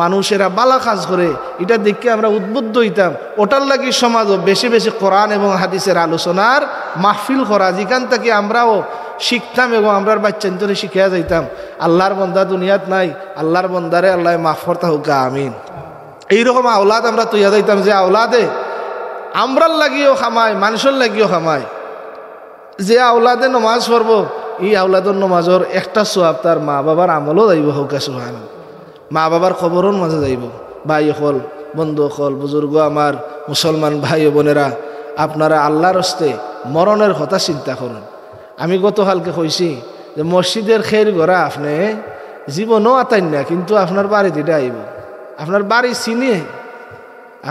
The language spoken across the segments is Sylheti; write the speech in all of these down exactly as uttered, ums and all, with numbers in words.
মানুষেরা বালা কাজ করে, ইটা দেখিয়া আমরা উদ্বুদ্ধ অইতাম। ওটার লাগি সমাজো বেশি বেশি কোরআন এবং হাদিসের আলোচনার মাহফিল করা, যেখান থাকি আমরাও শিখতাম এবং আমরার বাইচ্চাইন্তরে শিখিয়া যাইতাম। আল্লার বন্দা দুনিয়াত নাই, আল্লার বন্দারে আল্লায় মাফ করতা হউক্কা, আমিন। এইরকম আওলাদ আমরা তৈয়া যাইতাম, যে আওলাদে আমরার লাগিও কামায়, মানুষর লাগিও কামায়। যে আওলাদে নমাজ পড়বো, ই আওলাদর নমাজর একটা সওয়াব তার মা বাবার আমলো যাইবো, হউক্কা সুবহানাল্লাহ। মা বাবার কবরর মাঝে যাইবো। ভাই অকল, বন্ধু অকল, বুজুর্গ আমার, মুসলমান ভাই ও বোনেরা, আপনারা আল্লার হস্তে মরণের কথা চিন্তা করুন। আমি গতকালকে কইছি যে মসজিদের খের গড়া আপনে জীবনও আতাইন না, কিন্তু আপনার বাড়িত ইটা আইবো। আপনার বাড়ি চিনে,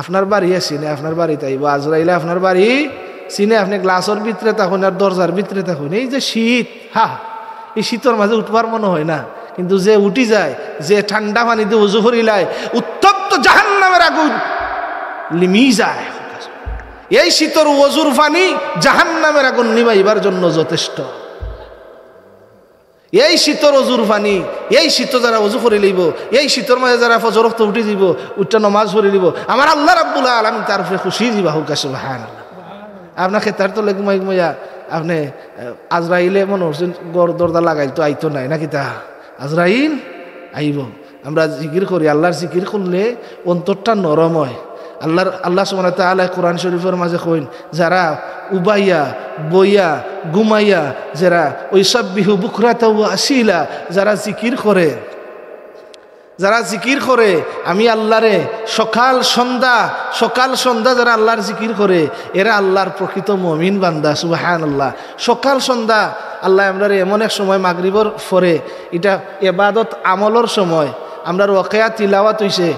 আপনার বাড়ি চিনে, আপনার বাড়িত আইবো। আজরাইলে আপনার বাড়ি চিনে, আপনে গ্লাসর ভিতরে থাকইন আর দরজার ভিতরে থাকইন। এই যে শীত, হা, এই শীতর মাঝে উঠবার মনে হয় না, কিন্তু যে উঠি যায়, যে ঠান্ডা পানি দি উজু করিলায়, উত্তপ্ত জাহান্নামের আগুন লিমি যায়। এই শীতর অজুর পানি জাহান্নামের আগুন নিবাইবার জন্য যথেষ্ট। এই শীতর অজুর পানি, এই শীতো যারা অজু করি লইবো, এই শীতর মাঝে যারা ফজর ওয়াক্ত উঠি দিবো, উঠা নমাজ পড়ি দিবো, আমার আল্লাহ রাব্বুল আলামিন তার উপরে খুশি দিবা, হউক্কা সুবহানাল্লাহ। আপনার খেতার তলে ঘুমাই ঘুমাইয়া আপনে, আহ, আজরাইলে মনে করছেন ঘর দরজা লাগাইল তো আইতো নায়, না কিতা? আজরাইল আইবো। আমরা জিকির করি, আল্লার জিকির করলে অন্তরটা নরম হয়। আল্লার, আল্লাহ সুবহানাহু ওয়া তাআলা কোরআন শরীফর মাঝে কইন, যারা উবাইয়া, বইয়া, ঘুমাইয়া, যারা ওই সাব্বিহু বুকরাতা ওয়া আসিলা, যারা জিকির করে, যারা জিকির করে আমি আল্লারে সকাল সন্ধ্যা, সকাল সন্ধ্যা যারা আল্লার জিকির করে, এরা আল্লার প্রকৃত মুমিন বান্দা। সুবহানাল্লাহ। সকাল সন্ধ্যা আল্লায় আমরারে এমন এক সময়, মাগরিবর পরে, ইটা এবাদত আমলর সময়, আমরার ওয়াকিয়া তিলাওয়াত অইছে,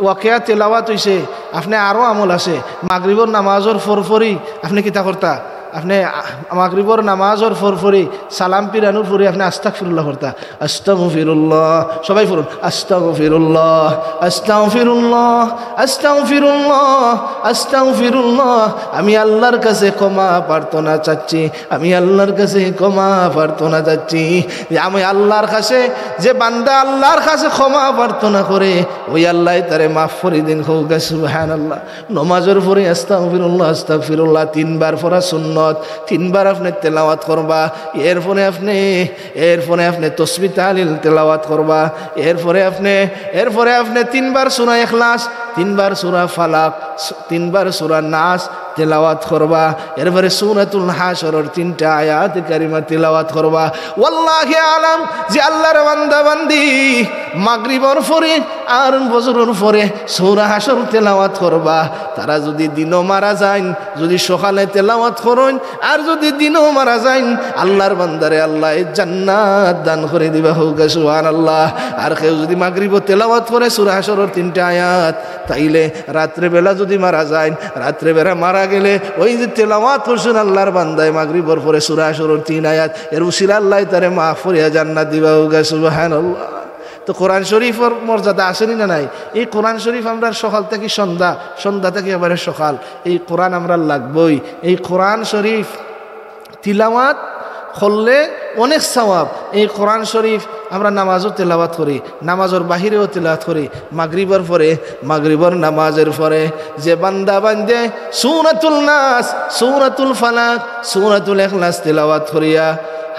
ওয়াকিয়া তেলাওয়াত অইছে, আপনে আরো আমল আছে। মাগরিবর নামাজর পরপরই আপনে কিতা করতা? আপনে আ-, মাগরিবর নামাজর পরপরই সালাম ফিরানোর পরে আপনে আস্তাগফিরুল্লাহ করতা। আস্তাগফিরুল্লাহ, সবাই পড়ুন, আস্তাগফিরুল্লাহ, আস্তাগফিরুল্লাহ, আস্তাগফিরুল্লাহ, আস্তাগফিরুল্লাহ। আমি আল্লার কাছে ক্ষমা প্রার্থনা চাচ্ছি, আমি আল্লার কাছে ক্ষমা প্রার্থনা চাচ্ছি। যে আমি আল্লার কাছে, যে বান্দা আল্লার কাছে ক্ষমা প্রার্থনা করে, ওই আল্লায় তারে মাফ করি দিন, হউক্কা সুবহানাল্লাহ। নমাজর পরে আস্তাগফিরুল্লাহ, আস্তাগফিরুল্লাহ তিনবার পড়া সুন্নত, তিনবার আপনে তেলাওয়াত করবা। এরপরে আপনে, এরপরে আপনে তসবিহ তাহলিল তেলাওয়াত করবা। এরপরে আপনে, এরপরে আপনে তিনবার সূরা ইখলাস, তিনবার সূরা ফালাক, তিনবার সূরা নাস তেলাওয়াত করবা। এরপরে সূরাতুল হাশরর তিনটা আয়াত কারিমা তেলাওয়াত করবা। ওয়াল্লাহি আলাম, যে আল্লার বান্দা বান্দি মাগরিবর পরে আর ফজরর পরে সূরা হাশর তেলাওয়াত করবা, তারা যুদি দিনো মারা যাইন, যুদি সকালে তেলাওয়াত করইন, আর যুদি দিনো মারা যাইন, আল্লার বান্দারে আল্লায় জান্নাত দান করি দিবা, হউক্কা সুবহানাল্লাহ। আর কেউ যুদি মাগরিবো তেলাওয়াত করে সূরা হাশরর তিনটা আয়াত, তাইলে রাত্রে বেলা যুদি মারা যাইন, রাত্রে বেলা মারা গেলে ওই যে তেলাওয়াত করছইন আল্লার বান্দায় মাগরিবর পরে সূরা হাশরর তিন আয়াত, এর উসিলা আল্লায় তারে মাফ করিয়া জান্নাত দিবা, হউক্কা সুবহানাল্লাহ। তো কোরআন শরীফর মর্যাদা আছে নি না নাই? এই কোরআন শরীফ আমরার সকাল থাকি সন্ধ্যা, সন্ধ্যা থাকি এবারে সকাল, এই কোরআন আমরার লাগবোই। এই কোরআন শরীফ তিলাওয়াত করলে অনেক সওয়াব। এই কোরআন শরীফ আমরা নামাজও তেলাওয়াত করি, নামাজর বাহিরেও তেলাওয়াত করি, মাগরিবর পরে, মাগরিবর নামাজর পরে যে বান্দা বান্দে সূরাতুল নাস, সূরাতুল ফালাক, সূরাতুল ইখলাস তেলাওয়াত করিয়া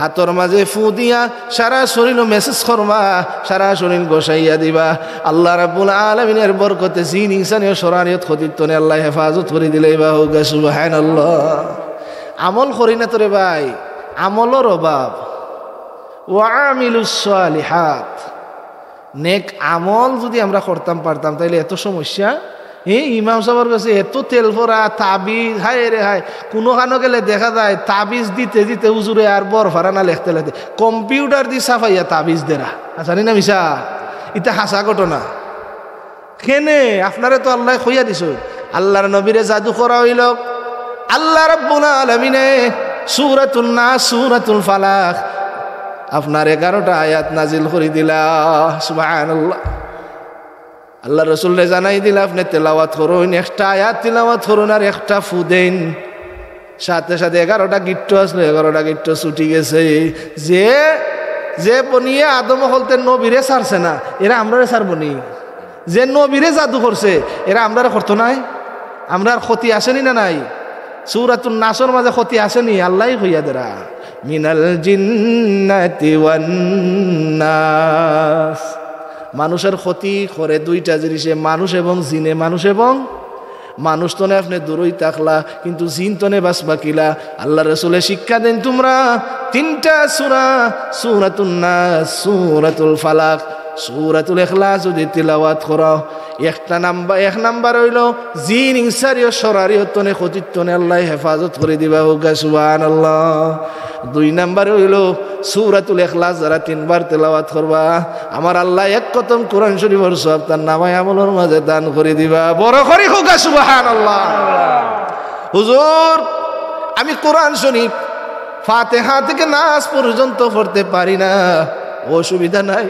হাতর মাঝে ফু দিয়া সারা শরীরও মেসেজ করবা, সারা শরীর গোসাইয়া দিবা। আল্লাহ রাব্বুল আলামিনের বরকতে জিন ইনসানে শরারিয়ত ক্ষতির তনে আল্লায় হেফাজত করি দিলাইবা, হউক্কা সুবহানাল্লাহ। আমল করি না তো রে ভাই, আমলর অভাব। ওয়া আমিলুস সালিহাত, নেক আমল যুদি আমরা করতাম পারতাম, তাইলে এত সমস্যা। এই ইমাম সাবর গেছে এত তেল ভরা তাবিজ, হায় রে হায়, কুনুখানো গেলে দেখা যায় তাবিজ দিতে দিতে হুজুরে আর বর ফারা না লেখতে লেখতে কম্পিউটার দি ছাপাইয়া তাবিজ দেরা। হাছা নি না মিছা? ইটা হাছা ঘটনা। কেনে? আপনারে তো আল্লায় কইয়া দিছইন, আল্লার নবীরে জাদু করা অইলো। আল্লাহ রাব্বুল আলামিনে সূরাতুন নাস, সূরাতুল ফালাক, আপনার এগারোটা আয়াত নাজিল করি দিলা। সুবহানাল্লাহ। আল্লার রসুলরে জানাই দিলা, আপনে তেলাওয়াত করইন, একটা আয়াত তেলাওয়াত করইন আর একটা ফু দেইন। সাথে সাথে এগারোটা গিট্টু আছলো, এগারোটা গিট্টু ছুটি গেছে। যে যে বনিয়ে আদম অকলতে নবীরে ছাড়ছে না, এরা আমরারে ছাড়বো নি? যে নবীরে জাদু করছে, এরা আমরারে করতো নায়? আমরার ক্ষতি আছে নি না নাই? সূরাতুন নাসর মাঝে ক্ষতি আছে নি? আল্লায় কইয়া দেরা, "মিনাল জিন্নাতি ওয়ান নাস।" মানুষের ক্ষতি করে দুইটা জিনিসে, মানুষ এবং জিনে, মানুষ এবং মানুষ তনে আপনে দূরই থাকলা, কিন্তু জিন তনে বাঁচবা কিলা? আল্লার রসুলে শিক্ষা দেইন, তুমরা তিনটা সূরা, সূরাতুন নাস, সূরাতুল ফালাক, সূরাতুল ইখলাস যুদি তিলাওয়াত করো, একটা নাম্বার, এক নাম্বার অইলো জিন ইনসারিও সরারিও তনে ক্ষতির তনে আল্লায় হেফাজত করি দিবা, কউক্কা সুবহানাল্লাহ। দুই নাম্বার অইলো সূরাতুল ইখলাস যারা তিনবার তিলাওয়াত করবা, আমার আল্লায় এক খতম কোরআন শরীফর সওয়াব তার নামায় আমলর মাঝে দান করি দিবা। বড় করি কউক্কা সুবহানাল্লাহ। হুজুর, আমি কোরআন শরীফ ফাতিহা থেকে নাস পর্যন্ত পড়তে পারি না, অসুবিধা নাই।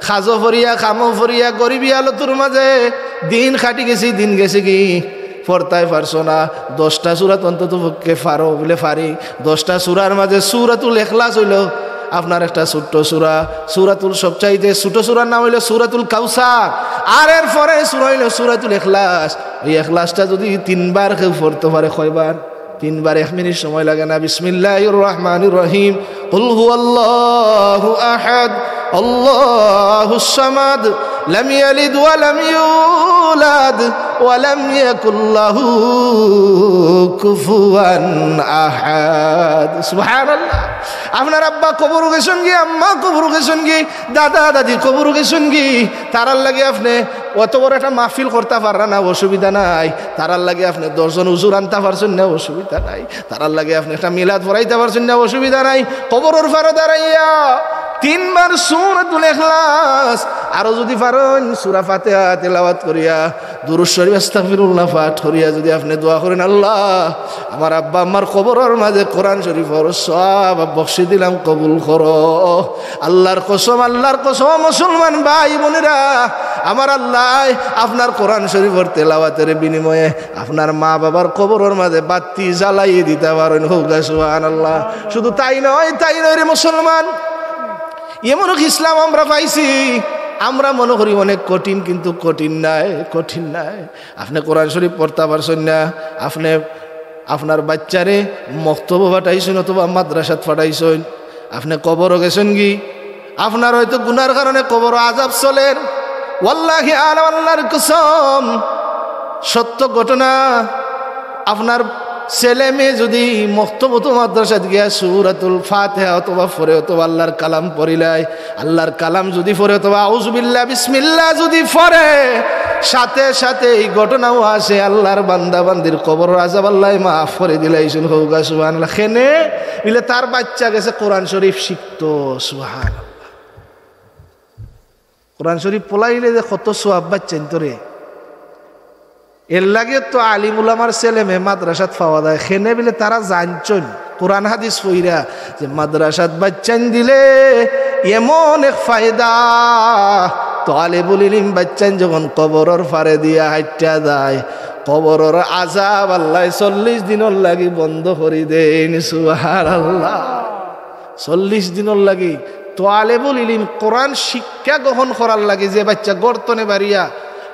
কাজো পড়িয়া, কামো পড়িয়া, গরিবি হালতর মাঝে দিন কাটি গেছি, দিন গেছে কি, পড়তায় পারছো না, দশটা সূরা তো অন্তত পক্ষে পারো, বুলে পারি। দশটা সূরার মাঝে সূরাতুল ইখলাস অইলো আপনার একটা ছোট্ট সূরা, সূরাতুল, সবচাইতে ছোট সূরার নাম অইলো সূরাতুল কাউসার। আর এর পরে সূরা অইলো সূরাতুল ইখলাস। ওই ইখলাসটা যুদি তিনবার কেউ পড়তো পারে, কয়বার? তিনবার, এক মিনিট সময় লাগে না। বিসমিল্লাহির রহমানির রহিম। কুল হুয়াল্লাহু আহাদ, আল্লাহুস সামাদ, লাম ইয়ালিদ ওয়া লাম ইউলাদ, ওয়া লাম ইয়াকুল লাহু কুফুয়ান আহাদ। সুবহানাল্লাহ। আপনার আব্বা কবরো গেছইন গি, আম্মা কবরো গেছইন গি, দাদা দাদি কবরো গেছইন গি, তারার লাগি আপনে অত বড় একটা মাহফিল করতা পাররা না, অসুবিধা নাই। তারার লাগি আপনে দশজন হুজুর আনতা পারছইন না, অসুবিধা নাই। তারার লাগি আপনে একটা মিলাদ পড়াইতা পারছইন না, অসুবিধা নাই। কবরর পারো দাঁড়াইয়া তিনবার সূরাতুল ইখলাস, আরো যুদি পারইন সূরা ফাতিহা তিলাওয়াত করিয়া, দুরূদ শরীফ, আস্তাগফিরুল্লাহ পাঠ করিয়া যুদি আপনে দোয়া করইন, "আল্লাহ, আমার আব্বা আম্মার কবরর মাঝে কোরআন শরীফর সওয়াব বখশি দিলাম, কবুল করো।" আল্লার কসম, আল্লার কসম, মুসলমান ভাই বোনেরা, আমার আল্লায় আপনার কোরআন শরীফর তেলাওয়াতের বিনিময়ে আপনার মা বাবার কবরর মাঝে বাতি জ্বালাই দিতা পারইন, কউক্কা সুবহানাল্লাহ। শুধু তাই নয়, তাই নয় রে মুসলমান, এমন এক ইসলাম আমরা পাইছি, আমরা মনো করি অনেক কঠিন, কিন্তু কঠিন নায়, কঠিন নায়। আপনে কোরআন শরীফ পড়তা পারছইন না, আপনে আপনার বাইচ্চারে মক্তবো পাঠাইছইন অথবা মাদ্রাসাত পাঠাইছইন, আপনে কবরো গেছইন গি, আপনার হয়তো গুনার কারণে কবরো আযাব চলের। ওয়াল্লাহি, আর আল্লার কসম, সত্য ঘটনা, আপনার ছেলে মেয়ে যুদি মক্তবো তো মাদ্রাসাত গিয়া সূরাতুল ফাতিহা অথবা পড়ে অথবা আল্লার কালাম পড়িলায়, আল্লার কালাম যুদি পড়ে অথবা আউযুবিল্লাহ, বিসমিল্লাহ যুদি পড়ে, সাথে সাথে এই ঘটনাও আছে, আল্লার বান্দা বান্দির কবরর আযাব আল্লায় মাফ করি দিলাইছইন, কউক্কা সুবহানাল্লাহ। কেনে? বিলে তার বাইচ্চা গেছে কোরআন শরীফ শিখতো, সুবহানাল্লাহ। কোরআন শরীফ পড়াইলে যে কত সওয়াব বাইচ্চাইন্তর। এরলাগি তো আলিম উলামার ছেলে মেয়ে মাদ্রাসাত পাওয়া যায়। কেনে বিলে তারা জানছইন কোরআন হাদিস পড়িয়া যে মাদ্রাসাত বাইচ্চাইন দিলে এমন এক ফায়দা, তালেবুল ইলিম বাইচ্চাইন যখন কবরর পারে দিয়া হাইটা যায়, কবরর আযাব আল্লায় চল্লিশ দিনর লাগি বন্ধ করি দেইন। সুবহানাল্লাহ। চল্লিশ দিনর লাগি তালেবুল ইলিম কোরআন শিক্ষা গ্রহণ করার লাগি যে বাইচ্চা ঘর তনে বারইয়া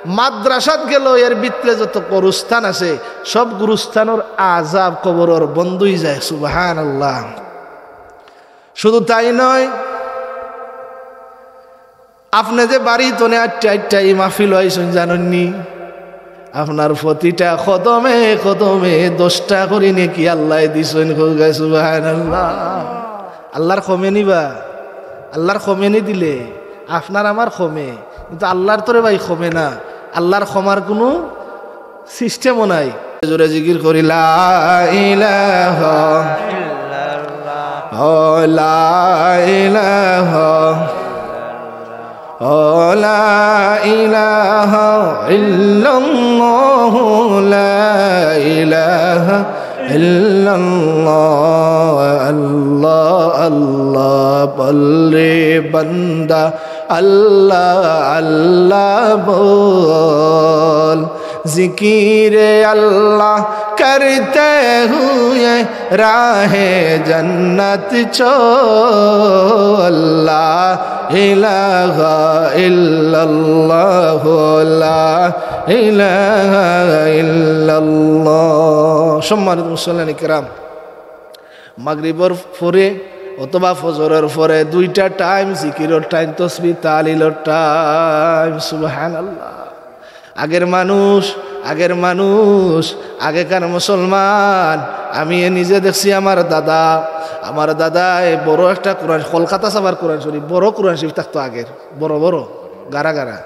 মাদ্রাসাত গেলো, এর ভিতরে যত গুরুস্থান আছে, সব গুরুস্থানর আযাব কবরর বন্ধ অই যায়। সুবহানাল্লাহ। শুধু তাই নয়, আপনে যে বাড়ি তনে আটটা আটটা এই মাহফিল আইছইন জানইন নি, আপনার প্রতিটা কদমে কদমে দশটা করি নেকি আল্লায় দিছইন। কউক্কা সুবহানাল্লাহ। আল্লার কমে নি বা? আল্লার কমে নি দিলে? আপনার আমার কমে, কিন্তু আল্লার তো রে ভাই কমে না। আল্লার কমার কুনু system ও নাই। জোরে জিকির করি, লা ইলাহা ইল্লাল্লাহ, ও লা ইলাহা, ও লা ইলাহা ইল্লাল্লাহ, লা ইলাহা ইল্লাল্লাহ। আল্লাহ আল্লাহ বল রে বান্দা, আল্লাহ আল্লাহ বল। ذکر اللہ کرتے ہوئے راہ جنت چو، لا الہ الا اللہ، لا الہ الا اللہ۔ সম্মানিত মুসল্লিয়ানে কেরাম, মাগরিবর পরে অথবা ফজরর পরে দুইটা টাইম জিকিরর টাইম, তসবিহ তাহলিলর টাইম। সুবহানাল্লাহ। আগের মানুষ, আগের মানুষ, আগেকার মুসলমান। আমি এ নিজে দেখছি, আমার দাদা, আমার দাদায় বড় একটা কোরআন, কলকাতা ছাপার কোরআন শরীফ, বড় কোরআন শরীফ থাকতো আগের, বড় বড়, গাড়া গাড়া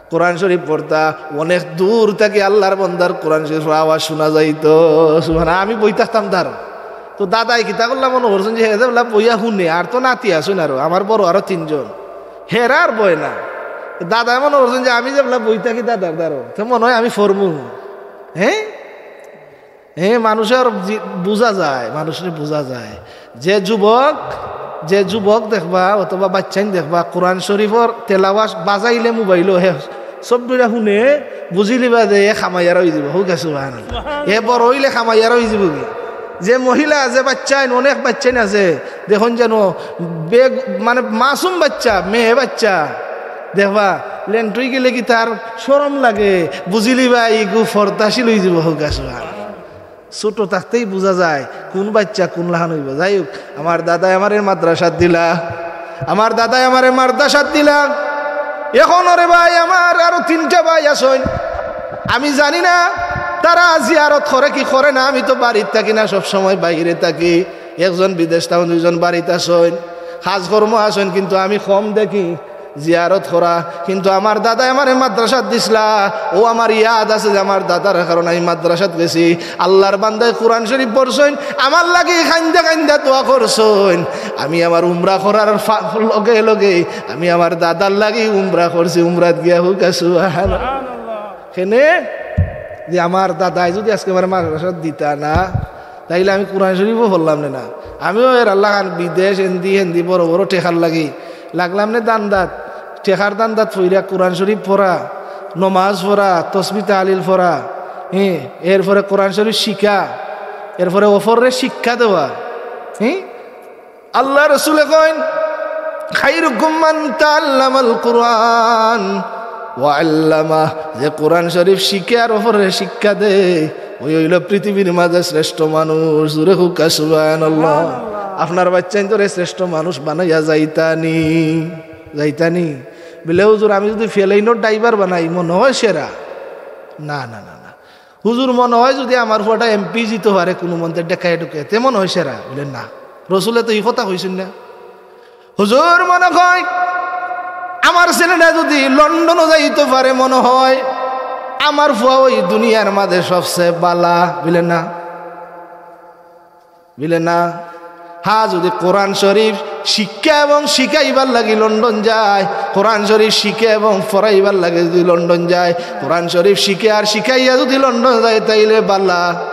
কোরআন শরীফ পড়তা। অনেক দূর থাকি আল্লার বন্দার কোরআন শরীফর আওয়াজ শুনা যাইতো। সুবহান, আমি বই থাকতাম তার। তো দাদায় কিতা করলা মনো করছইন যে হে যেবলা বইয়া হুনে, আর তো নাতি আছইন আরো, আমার বড় আরো তিনজন, হেরা আর বয় না। দাদায় মনো করছইন যে আমি যেবলা বই থাকি দাদার দারো, তো মনো অয় আমি ফরমু। হ্যাঁ, হ্যাঁ, মানুষর জি-, বুঝা যায়, মানুষরে বুঝা যায়। যে যুবক, যে যুবক দেখবা অথবা বাইচ্চাইন দেখবা কোরআন শরীফর তেলাওয়াত বাজাইলে মোবাইলো, হে সব দুইটা হুনে, বুঝিলিবা যে এ কামাইয়ার অইযিবো। কউক্কা সুবহানাল্লাহ। এ বড় অইলে কামাইয়ার অইযিবোগি। যে মহিলা আছে, বাইচ্চাইন, অনেক বাইচ্চাইন আছে, দেখইন যেন বেগ-, মানে মাসুম বাইচ্চা, মেয়ে বাইচ্চা, দেখবা লেন্টুই গেলে কি তার শরম লাগে, বুঝিলিবা ইগু পর্দাশীল অইযিবো। কউক্কা সুবহানাল্লাহ। ছোট থাকতেই বুঝা যায় কুন বাইচ্চা কুন লাখান অইবো। যাই হউক, আমার দাদায় আমারে মাদ্রাসাত দিলা, আমার দাদায় আমারে মাদ্রাসাত দিলা। এখন ওরে ভাই, আমার আরো তিনটা ভাই আছইন, আমি জানি না তারা জিয়ারত করে কি করে না। আমি তো বাড়িত থাকি না, সব সময় বাইরে থাকি। একজন বিদেশ থাকইন, দুইজন বাড়িত আছইন, কাজকর্ম আছইন, কিন্তু আমি কম দেখি জিয়ারত করা। কিন্তু আমার দাদায় আমারে মাদ্রাসাত দিছলা, অউ আমার ইয়াদ আছে যে আমার দাদার কারণে আমি মাদ্রাসাত গেছি। আল্লার বান্দায় কোরআন শরীফ পড়ছইন, আমার লাগি কাইন্দা কাইন্দা দোয়া করছইন। আমি আমার উমরা করার ফা-, লগে লগে আমি আমার দাদার লাগি উমরা করছি, উমরাত গিয়া। কউক্কা সুবহানাল্লাহ। কেনে যে আমার দাদায় যুদি আজকে আমারে মাদ্রাসাত দিতা না, তাইলে আমি কোরআন শরীফও পড়লাম নে না। আমিও এর আল্লাহ খান বিদেশ, এন্দি হেন্দি বড় বড় টেকার লাগি লাগলাম নে ধান্দাত, টেকার ধান্দাত পড়িয়া কোরআন শরীফ পড়া, নমাজ পড়া, তসবিহ তাহলিল পড়া, হ্যাঁ, এরপরে কোরআন শরীফ শিখা, এরপরে অপররে শিক্ষা দেওয়া। হ্যাঁ, আল্লার রসুলে কইন, "খাইরুকুম মান তাআল্লামাল কুরআন ওয়া আল্লামাহ।" যে কোরআন শরীফ শিখে আর অপররে শিক্ষা দেয়, ওই অইলো পৃথিবীর মাঝে শ্রেষ্ঠ মানুষ। জোরে কউক্কা সুবহানাল্লাহ। আপনার বাইচ্চাইন্তরে শ্রেষ্ঠ মানুষ বানাইয়া যাইতা নি, যাইতা নি। বলে, "হুজুর, আমি যুদি প্লেনর ড্রাইভার বানাই, মনো অয় সেরা।" না, না, না, না। "হুজুর, মনো অয় যুদি আমার ফুয়াটা এমপি অইতো পারে কুনুমন্তে ঢেকায় ঢুকে, তে মনো অয় সেরা।" বলে, "না, রসুলে তো ই কথা কইছইন না।" "হুজুর, মনো অয় আমার ছেলেটা যুদি লন্ডনো যাইতো পারে, মনো অয় আমার ফুয়া ওই দুনিয়ার মাঝে সবচেয়ে বালা।" বলে, "না।" বলে, "না।" হ্যাঁ, যুদি কোরআন শরীফ শিক্ষা এবং শিখাইবার লাগি লন্ডন যায়, কোরআন শরীফ শিখে এবং পড়াইবার লাগি যুদি লন্ডন যায়, কোরআন শরীফ শিখে আর শিখাইয়া যুদি লন্ডন যায়, তাইলে বালা।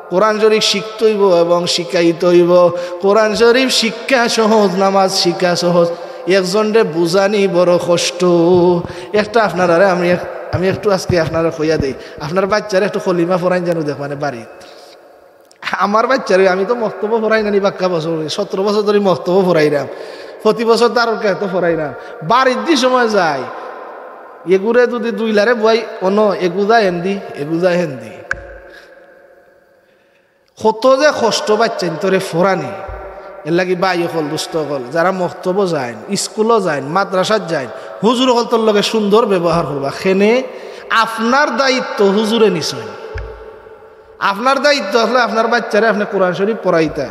কোরআন শরীফ শিখতে অইবো এবং শিখাইতে অইবো। কোরআন শরীফ শিক্ষা সহজ, নামাজ শিক্ষা সহজ। একজনরে বুঝানি বড় কষ্ট। একটা আপনারারে আমি এক-, আমি একটু আজকে আপনারে কইয়া দেই, আপনার বাইচ্চারে একটু কলিমা পড়াইন যেন দেখবানে বাড়িত। আমার বাইচ্চারে আমি তো মক্তবো পড়াই না নি বাক্কা বছর, সতেরো বছর ধরি মক্তবো পড়াইরাম, প্রতি বছর দারুল কেরাতো পড়াইরাম। বাড়িত দি সময় যাই, এগুরে যুদি দুইলারে বওয়াই, অনো এগু যায় হেন্দি, এগু যায় হেন্দি। কত যে কষ্ট বাইচ্চাইন্তরে পড়ানি। এরলাগি ভাই অকল, দোস্ত অকল, যারা মক্তবো যাইন, স্কুলো যাইন, মাদ্রাসাত যাইন, হুজুর অকলতর লগে সুন্দর ব্যবহার করবা। কেনে আপনার দায়িত্ব হুজুরে নিছইন। আপনার দায়িত্ব আছলো আপনার বাইচ্চারে আপনে কোরআন শরীফ পড়াইতা,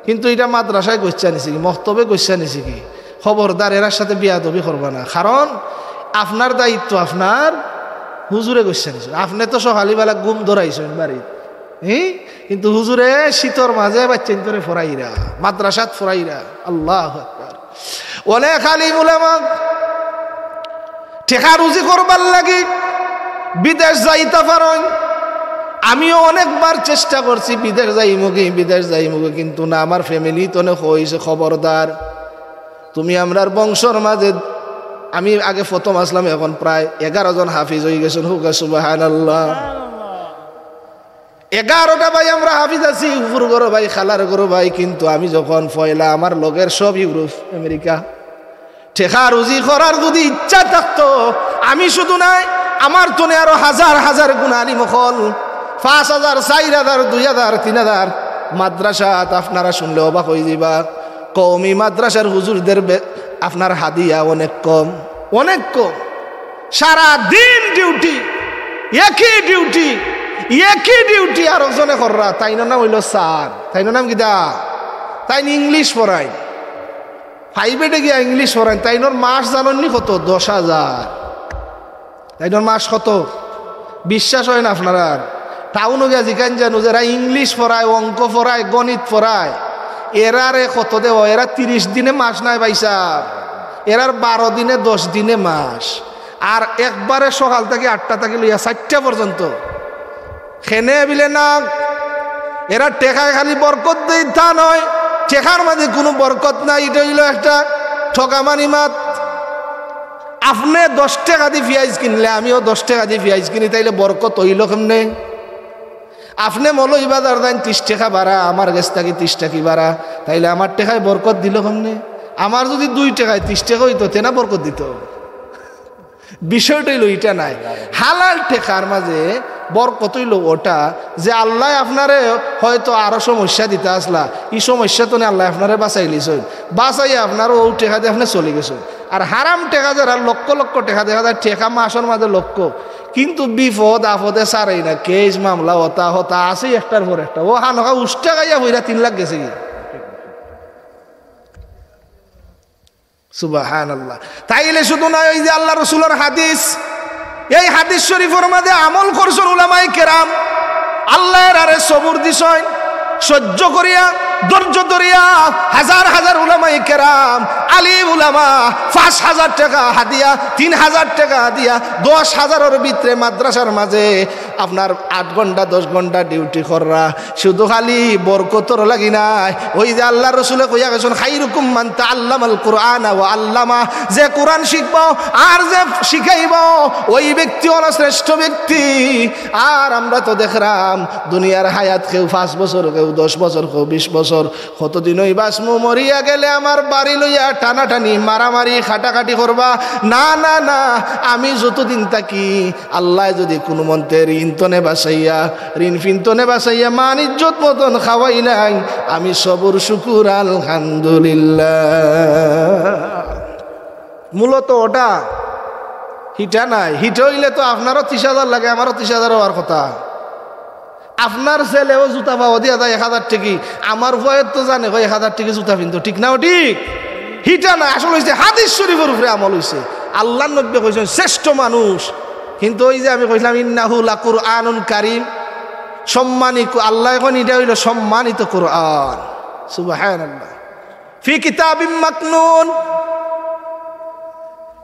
কিন্তু ইটা মাদ্রাসায় গইচ্ছা নিছে কি, মক্তবে গইচ্ছা নিছে কি, খবরদার এরার সাথে বেয়াদবি করবা না, কারণ আপনার দায়িত্ব আপনার হুজুরে গইচ্ছা নিছে। আপনে তো সকালবেলা ঘুম ধরাইছইন বাড়িত, হি? কিন্তু হুজুরে শীতর মাঝে বাইচ্চাইন্তরে পড়াইরা, মাদ্রাসাত পড়াইরা। আল্লাহু আকবার। অনেক আলিম উলামা টেকা রুজি করবার লাগি বিদেশ যাইতা পারইন। আমিও অনেকবার চেষ্টা করছি বিদেশ যাইমুগি, বিদেশ যাইমুগি, কিন্তু না, আমার ফ্যামিলি তনে কইছে, "খবরদার, তুমি আমরার বংশর মাঝে আমি আগে প্রথম আসলাম, এখন প্রায় এগারো জন হাফিজ অইগেছইন। হুকা সুবহানাল্লাহ। এগারোটা ভাই আমরা হাফিজ আছি, উপর ঘরো ভাই, খালার ঘরো ভাই, কিন্তু আমি যখন পয়লা আমার লগের সব ইউরোপ, আমেরিকা, টেকা রুজি করার যুদি ইচ্ছা থাকতো, আমি শুধু নায়, আমার তনে আরো হাজার হাজার গুণ আলিম অকল, পাঁচ হাজার, চাইর হাজার, দুই হাজার, তিন হাজার মাদ্রাসাত আপনারা শুনলে অবাক অইযিবা। কওমি মাদ্রাসার হুজুরদের বে-, আপনার হাদিয়া অনেক কম, অনেক কম। সারা দিন ডিউটি, একই ডিউটি, একই ডিউটি আরকজনে কররা। তাইনর নাম অইলো স্যার। তাইনর নাম কিতা? তাইন ইংলিশ পড়াইন। প্রাইভেটে গিয়া ইংলিশ পড়াইন। তাইনর মাস জানইননি কত? দশ হাজার। তাইনর মাস কত? বিশ্বাস অয় না আপনারার? টাউনো গিয়া জিকাইন যানু, যেরা ইংলিশ পড়ায়, অঙ্ক পড়ায়, গণিত পড়ায়, এরারে কত দেওয়া? এরা তিরিশ দিনে মাস নায় ভাইসাব, এরার বারো দিনে, দশ দিনে মাস। আর একবারে সকাল থাকি আটটা থাকি লইয়া চাইরটা পর্যন্ত। কেনে বিলে না, এরা টেকায় খালি বরকত দেয় তা নায়, টেকার মাঝে কুনু বরকত নাই। ইটা অইলো একটা ঠগামানি মাত। আপনে দশ টেকা দি পিয়াইজ কিনলে, আমিও দশ টেকা দি পিয়াইজ কিনি, তাইলে বরকত অইলো কেমনে? আপনে মৌলভীবাজার যাইন তিশ টেকা ভাড়া, আমার গেছ থাকি তিশ টেকা ভাড়া, তাইলে আমার টেকায় বরকত দিলো কেমনে? আমার যুদি দুই টেকায় তিশ টেকা অইতো, তে না বরকত দিতো? বিষয়টা অইলো ইটা নায়। হালাল টেকার মাঝে বরকত অইলো ওটা যে আল্লায় আপনারে হয়তো আরো সমস্যা দিতা আছলা, ই সমস্যা তনে আল্লায় আপনারে বাঁচাইলিছইন, বাঁচাইয়া আপনার অউ টেকা দি আপনে চলিগেছইন। আর হারাম টেকা যেরা লক্ষ লক্ষ টেকা, দেখা যায় টেকা মাসর মাঝে লক্ষ, কিন্তু বিপদ আপদে ছাড়েই না, কেস মামলা অতা হতা আছে একটার পর একটা। অউ হানকা উষ্টা খাইয়া পইরা তিন লাখ গেছেগি। সুবহানাল্লাহ। তাইলে শুধু নায়, ওই যে আল্লার রসুলর হাদিস, এই হাদিস শরীফর মাঝে আমল করছইন উলামায়ে কেরাম। আল্লায় এরারে সবুর দিছইন, সহ্য করিয়া, ধৈর্য ধরিয়া, হাজার হাজার উলামায়ে কেরাম, আলিম উলামা, পাঁচ হাজার টেকা হাদিয়া, তিন হাজার টেকা হাদিয়া, দশ হাজারর ভিতরে মাদ্রাসার মাঝে আপনার আট ঘন্টা, দশ ঘন্টা ডিউটি কররা, শুধু খালি বরকতর লাগি নায়। ওই যে আল্লার রসুলে কইয়া গেছইন, "খাইরুকুম মান তাআল্লামাল কুরআনা ওয়া আল্লামা", যে কুরআন শিখবো আর যে শিখাইবো, ওই ব্যক্তি অইলো শ্রেষ্ঠ ব্যক্তি। আর আমরা তো দেখরাম দুনিয়ার হায়াত কেউ পাঁচ বছর, কেউ দশ বছর, কেউ বিশ বছর, কতদিন অই বাঁচমু, মরিয়া গেলে আমার বাড়ি লইয়া টানাটানি, মারামারি, কাটাকাটি করবা। না, না, না, আমি যতদিন থাকি, আল্লায় যুদি কুনু মন্তে ঋণ তনে বাঁচাইয়া, ঋণ ফিন তনে বাঁচাইয়া, মান ইজ্জত মতন খাওয়াইলাইন, আমি সবুর শুকুর আলহামদুলিল্লাহ। মূলত ওটা হিটা নায়, হিটা অইলে তো আপনারও তিশ হাজার লাগে, আমারও তিশ হাজার অওয়ার কথা। আপনার ছেলেও জুতা পাওয়া দিয়া যায় এক হাজার টেকি, আমার পুয়ায় তো জানে কয় এক হাজার টেকি জুতা ফিনতো, ঠিক না? ও ঠিক? হিটা নায়, আসল অইছে হাদিস শরীফর উপরে আমল অইছে। আল্লার নবীয়ে কইছইন শ্রেষ্ঠ মানুষ, কিন্তু ওই যে আমি কইছলাম, "ইন্নাহু লাকুরআনুন কারীম", সম্মানিত আল্লায় কইন, ইটা অইলো সম্মানিত কুরআন। সুবহানাল্লাহ। ফি কিতাবিম মাকনুন,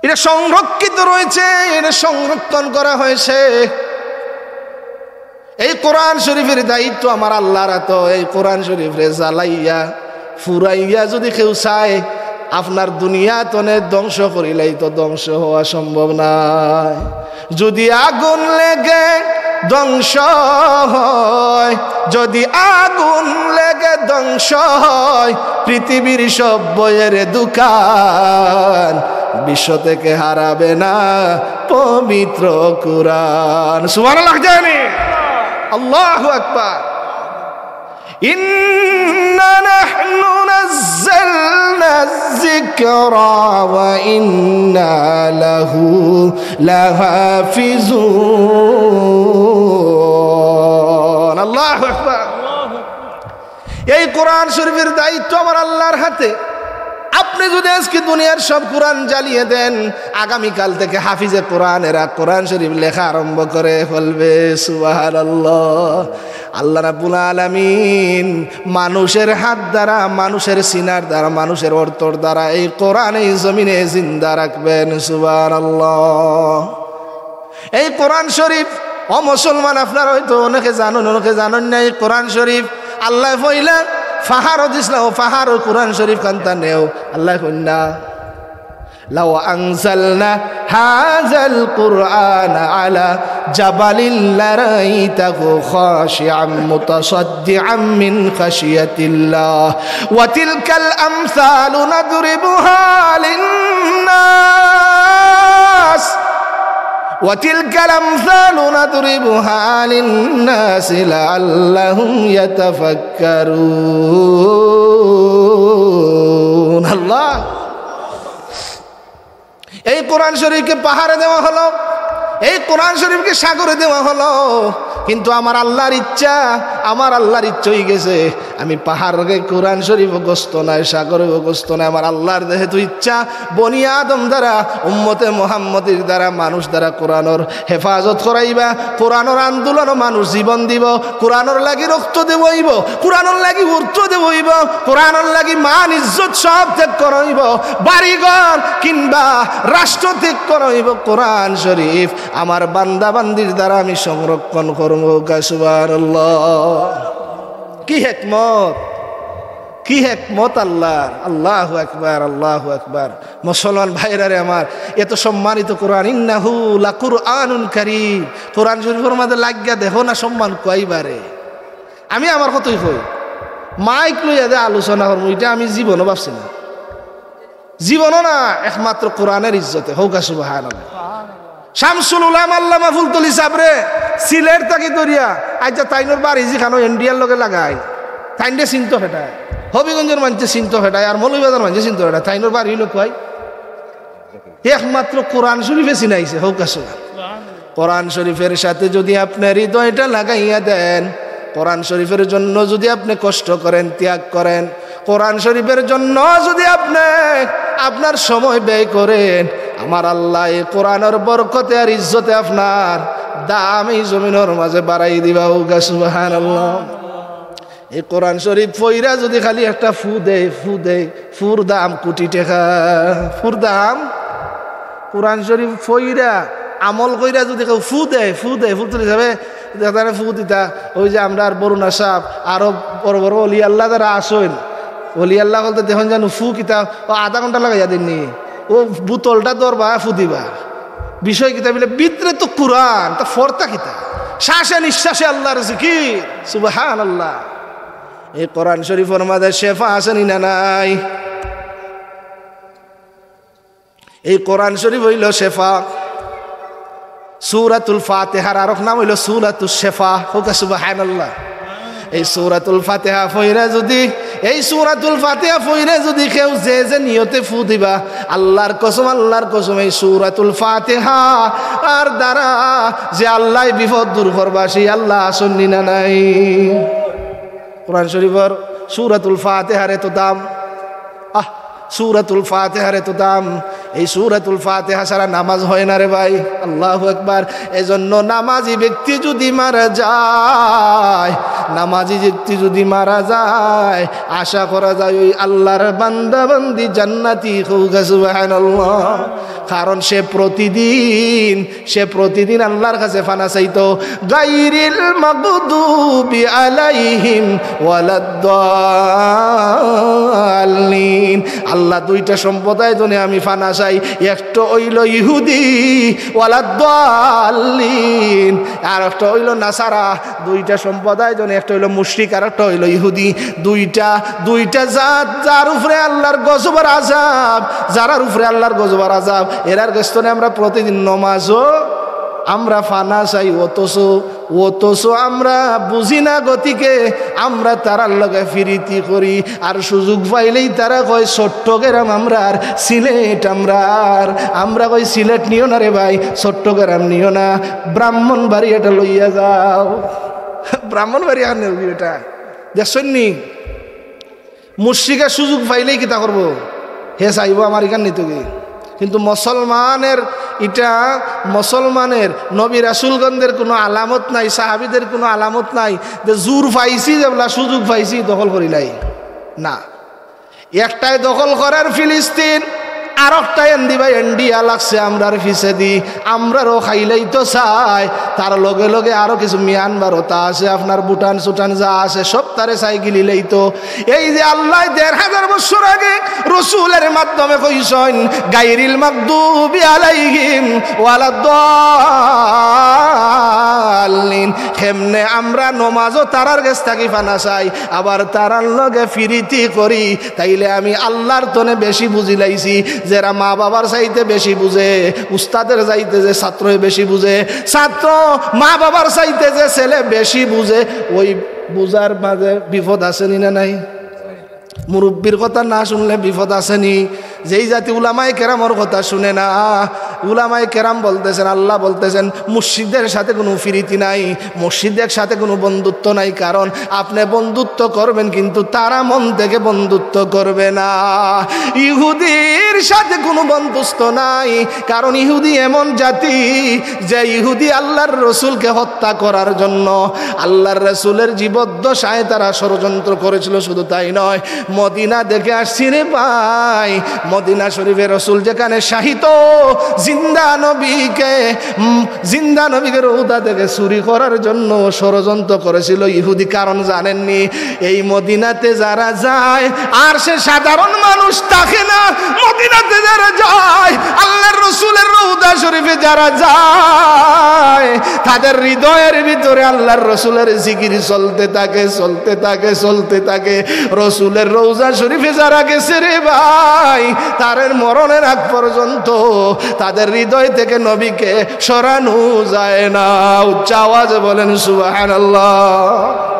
এটা সংরক্ষিত রয়েছে, এটা সংরক্ষণ করা হয়েছে। এই কোরআন শরীফের দায়িত্ব আমার আল্লার আতো। এই কোরআন শরীফরে জ্বালাইয়া, ফুরাইয়া যুদি কেউ চায়, আপনার দুনিয়া তনে ধ্বংস করিলাইতো, ধ্বংস হওয়া সম্ভব নায়। যদি আগুন লেগে ধ্বংস হয়, যদি আগুন লেগে ধ্বংস হয় পৃথিবীর সব বইয়ের দোকান, বিশ্ব থেকে হারাবে না পবিত্র কোরআন। সুবহানাল্লাহ জানি। আল্লাহু আকবার। إنا نحن نزلنا الذكر وإنا له لحافظون। আল্লাহু আকবার। এই কোরআন শরীফের দায়িত্ব আমার আল্লার আতে। আপনে যুদি আজকে দুনিয়ার সব কোরআন জ্বালিয়া দেন, আগামীকাল থেকে হাফিজে কোরআনেরা কোরআন শরীফ লেখা আরম্ভ করে ফেলবে। সুবহানাল্লাহ। আল্লাহ রাব্বুল আলামিন মানুষের হাত দ্বারা, মানুষের সিনার দ্বারা, মানুষের অর্থর দ্বারা এই কোরআন এই জমিনে জিন্দা রাখবেন। সুবহানাল্লাহ। এই কোরআন শরীফ, ও মুসলমান, আপনারা হয়তো অনেকে জানইন, অনেকে জানইন না। এই কোরআন শরীফ আল্লায় পয়লা পাহাড়ো দিছলা, ও পাহাড়ো কোরআন শরীফ খান্তা নেও, আল্লায় কইন না। لو أنزلنا هذا القرآن على جبل لرأيته خاشعا متصدعا من خشية الله وتلك الأمثال نضربها للناس وتلك الأمثال نضربها للناس لعلهم يتفكرون. الله. এই কোরআন শরীফকে পাহাড়ে দেওয়া হলো, এই কোরআন শরীফকে সাগরে দেওয়া হলো, কিন্তু আমার আল্লাহর ইচ্ছা, আমার আল্লাহর ইচ্ছা হয়ে গেছে, আমি পাহাড়কে কোরআন শরীফ গ্রস্ত নাই, সাগরে গ্রস্ত নাই। আমার আল্লাহর যেহেতু ইচ্ছা, বনি আদম দ্বারা, উম্মতে মোহাম্মদীর দ্বারা, মানুষ দ্বারা কোরআনর হেফাজত করাইবা, কোরআনর আন্দোলনও মানুষ জীবন দিব, কোরআনর লাগি রক্ত দেওয়া হইব, কোরআনর লাগি অর্থ দেওয়া হইব, কোরআনর লাগি মান ইজ্জত সব ত্যাগ করা হইব, বাড়িঘর কিংবা রাষ্ট্র ত্যাগ করা হইব। কোরআন শরীফ আমার বান্দা বান্দির দ্বারা আমি সংরক্ষণ করব। সুবহানাল্লাহ। কি হেকমত, কি হেকমত আল্লাহর। আল্লাহু আকবার, আল্লাহু আকবার। মুসলমান ভাইরা রে আমার, এত সম্মানিত কোরআন, ইন্নাহু লাকুরআনুন কারীম। কোরআন শরীফর মাঝে লাগিয়া দেখো না সম্মান কয়বারে। আমি আমার কথাই কই, মাইক লইয়া যে আলোচনা করবো, এটা আমি জীবনও ভাবছি না, জীবনও না। একমাত্র কোরআনের ইজ্জতে। হউকা সুবহানাল্লাহ। শামসুল উলামা আল্লামা ফুলতলি সাবরে সিলেট থাকি ধরিয়া, আচ্ছা, তাইনর বাড়ি যেখানো ইন্ডিয়ার লগে লাগাই, তাইনরে চিনতো হেটায়, হবিগঞ্জর মানষে চিনতো হেটায়, আর মৌলভীবাজার মানষে চিনতো হেটায়, তাইনর বাড়ি হইল কই? একমাত্র কোরআন শরীফে চিনাইছে। হউকা সুবহানাল্লাহ। কোরআন শরীফের সাথে যদি আপনি হৃদয়টা লাগাইয়া দেন, কোরআন শরীফের জন্য যদি আপনি কষ্ট করেন, ত্যাগ করেন, কোরআন শরীফের জন্য যদি আপনি আপনার সময় ব্যয় করেন, আমার আল্লাহ এই কোরআনর বরকতে আর ইজ্জতে আপনার দাম এই জমিনর মাঝে বাড়াই দিবা। হউকা সুবহানাল্লাহ। এই কোরআন শরীফ পইরা যদি খালি একটা ফু দেয়, ফু দেয়, ফুর দাম কোটি টাকা, ফুর দাম। কোরআন শরীফ পইরা, আমল কইরা যদি কেউ ফু দেয়, ফু দেয়, ফুলতলি সাবে, দেখতারে ফু দিতা, ওই যে আমরার বরুণা সাব, আরো বড় বড় অলি আল্লাহ যারা আছইন, অলি আল্লাহ বলতে দেখইন জানো ফু কিতা, ও আধা ঘন্টা লাগাইয়া দেননি, ও বোতলটা ধরবা, ফু দিবা। বিষয় কিতা বলে, ভিতরে তো কোরআন, তা ফরতা কিতা? শ্বাসে নিঃশ্বাসে আল্লাহর জিকির। সুবহানাল্লাহ। এই কোরআন শরীফর মাঝে শেফা আছে নি না নাই? এই কোরআন শরীফ হইল শেফা। সূরাতুল ফাতিহার আরক নাম হইল সূরাতুল শেফা। হউকা সুবহানাল্লাহ। এই সূরাতুল ফাতিহা পইরা যদি, এই সূরাতুল ফাতিহা পইরা যদি কেউ যে যে নিয়তে ফু দিবা, আল্লাহর কসম, আল্লাহর কসম, এই সূরাতুল ফাতিহা আর দ্বারা যে আল্লাহ বিপদ দূর করবা, সেই আল্লাহ আছইন নি না নাই? কোরআন শরীফর সূরাতুল ফাতিহার এত দাম। আহ, সূরাতুল ফাতিহার এত দাম। এই সূরাতুল ফাতিহা ছাড়া নামাজ হয় না রে ভাই। আল্লাহু আকবার। এজন্য নামাজি ব্যক্তি যদি মারা যায়, নামাজি ব্যক্তি যদি মারা যায়, আশা করা যায় ওই আল্লাহর বান্দা বান্দি জান্নাতি। হউকা সুবহানাল্লাহ। কারণ সে প্রতিদিন, সে প্রতিদিন আল্লাহর কাছে ফানা চাইতো, গাইরিল মাগদুবি আলাইহিম ওয়ালাদ্দাল্লিন। আল্লাহ, দুইটা সম্প্রদায় জনে আমি ফানা চাই, একটা হইল ইহুদি, ওয়ালাদ্দাল্লিন, আর একটা হইল নাসারা। দুইটা সম্প্রদায় জনে, একটা হইল মুশরিক আর একটা হইল ইহুদি। দুইটা, দুইটা জাত যার উপরে আল্লাহর গজবর আযাব, যারার উপরে আল্লাহর গজবর আযাব, এরার গেছ থনে আমরা প্রতিদিন নমাজও আমরা ফানা চাই, অথচ, অথচ আমরা বুঝি না গতিকে আমরা তারার লগে ফিরিতি করি। আর সুযোগ পাইলেই তারা কয়, "চট্টগ্রাম আমরার, সিলেট আমরার।" আমরা কই, "সিলেট নিও না রে ভাই, চট্টগ্রাম নিও না, ব্রাহ্মণবাড়িয়াটা লইয়া যাও।" ব্রাহ্মণবাড়িয়া নেও এটা, দেখছইন নি? মুশরিকে সুযোগ পাইলেই কিতা করবো? হে চাইবো আমার ইখান নিতোগি। কিন্তু মুসলমানের, ইটা মুসলমানের, নবী রাসূলগণদের কুনু আলামত নাই, সাহাবীদের কুনু আলামত নাই যে জোর পাইছি, যেবলা সুযোগ পাইছি দখল করিলাই। না, একটায় দখল করের ফিলিস্তিন, আরোকটা এন্দিবা এন্ডিয়া লাগছে আমরার পিছেদি, আমরারও খাইলাইতো চায়। তার লগে লগে আরো কিছু মিয়ানমারও তা আছে, আপনার ভুটান সুটান যা আছে, সব তারে চায় গিলিলাইতো। এই যে আল্লায় দেড় হাজার বছর আগে রসুলের মাধ্যমে কইছইন, "গাইরিল মাগদুবি আলাইহিম ওয়ালাদ্দাল্লিন", কেমনে আমরা নমাজও তারার গেছ থাকি পানা চাই, আবার তারার লগে ফিরিতি করি, তাইলে আমি আল্লার তনে বেশি বুঝিলাইছি। যেরা মা-বাবার চাইতে বেশি বুঝে, উস্তাদের চাইতে যে ছাত্রয় বেশি বুঝে, ছাত্র মা-বাবার চাইতে যে ছেলে বেশি বুঝে, ওই বুঝার মাঝে বিপদ আছে নি না নাই? মুরব্বির কথা না শুনলে বিপদ আছে নি? যেই জাতি উলামায়ে কেরামর কথা শুনে না, উলামায়ে কেরাম বলতেছেন, আল্লাহ বলতেছেন, মুর্শিদের সাথে কোনো ফিরিতি নাই, মুর্শিদের সাথে কোনো বন্ধুত্ব নাই, কারণ আপনি বন্ধুত্ব করবেন কিন্তু তারা মন থেকে বন্ধুত্ব করবে না। ইহুদির সাথে কোনো বন্ধুত্ব নাই, কারণ ইহুদি এমন জাতি যে ইহুদি আল্লাহর রসুলকে হত্যা করার জন্য আল্লাহর রসুলের জীবদ্দশায় তারা ষড়যন্ত্র করেছিল। শুধু তাই নয়, মদিনা দেখে আসছি রে ভাই, মদিনা শরীফে রসুল যেখানে শায়িত, জিন্দা নবীকে, উম, জিন্দা নবীকে রৌদা থেকে চুরি করার জন্য ষড়যন্ত্র করেছিল ইহুদি। কারণ জানেননি, এই মদিনাতে যারা যায় আর সে সাধারণ মানুষ থাকে না, মদিনাতে যারা যায়, আল্লাহর রসুলের রৌদা শরীফে যারা যায়, তাদের হৃদয়ের ভিতরে আল্লাহর রসুলের জিকির চলতে থাকে, চলতে থাকে, চলতে থাকে। রসুলের রৌজা শরীফে যারা গেছে রে ভাই, তাদের মরণের আগ পর্যন্ত তাদের হৃদয় থেকে নবীকে সরানো যায় না। উচ্চ আওয়াজে বলেন সুবহানাল্লাহ।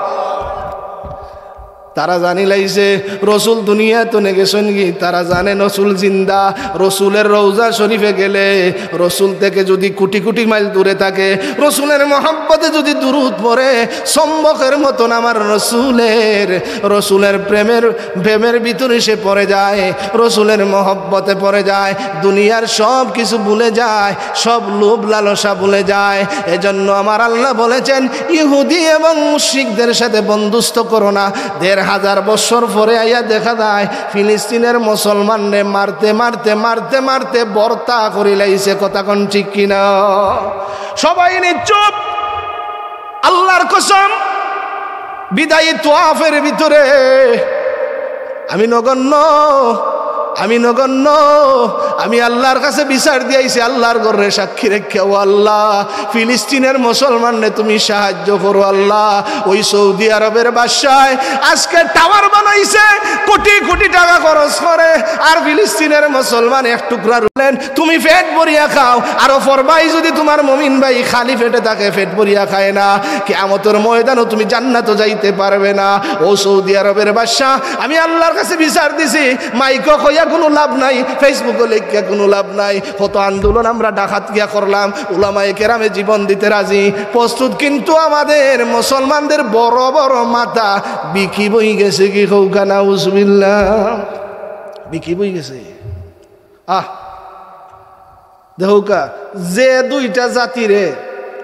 তারা জানিলাইছে রসুল দুনিয়া তনে গেছইন গি, তারা জানে রসুল জিন্দা। রসুলের রৌজা শরীফে গেলে রসুল থেকে যদি কোটি কোটি মাইল দূরে থাকে, রসুলের মহব্বতে যদি দুরুদ পড়ে, চুম্বকের মতন আমার রসুলের, রসুলের প্রেমের, প্রেমের ভিতরে সে পড়ে যায়, রসুলের মহব্বতে পড়ে যায়, দুনিয়ার সব কিছু ভুলে যায়, সব লোভ লালসা ভুলে যায়। এজন্য আমার আল্লাহ বলেছেন, ইহুদি এবং মুশরিকদের সাথে বন্ধুত্ব করো না। দেড় হাজার বছর পরে আইয়া দেখা যায় ফিলিস্তিনের মুসলমানরে মারতে মারতে মারতে মারতে ভর্তা করিলাইছে। কথা কন ঠিক কিনা? সবাই নিশ্চুপ। আল্লাহর কসম, বিদায়ী তোয়াফের ভিতরে আমি নগণ্য, আমি নগণ্য, আমি আল্লাহর কাছে বিচার দিয়াইছি, আল্লাহর ঘরে সাক্ষী রেখে, "ও আল্লাহ, ফিলিস্তিনের মুসলমানরে তুমি সাহায্য করো আল্লাহ।" ওই সৌদি আরবের বাদশায় আজকে টাওয়ার বানাইছে, কোটি কোটি টাকা খরচ করে, আর ফিলিস্তিনের মুসলমান এক টুকরা রুলেন, তুমি পেট ভরিয়া খাও। আরো ফরমাই, যদি তোমার মুমিন ভাই খালি পেটে থাকে, পেট ভরিয়া খায় না, কিয়ামতের ময়দানও তুমি জান্নাতো যাইতে পারবে না। ও সৌদি আরবের বাদশা, আমি আল্লাহর কাছে বিচার দিছি, মাইকো কইয়া কোনো লাভ নাই, Facebook-ও লেখিয়া কোনো লাভ নাই। কত আন্দোলন আমরা ঢাকাত গিয়া করলাম, উলামায়ে কেরামে জীবন দিতে রাজি, প্রস্তুত, কিন্তু আমাদের মুসলমানদের বড় বড় মাথা বিকি বই গেছে। কি কউক্কা, নাউজুবিল্লাহ, বিকি বই গেছে। আহ, দেখউক্কা, যে দুইটা জাতিরে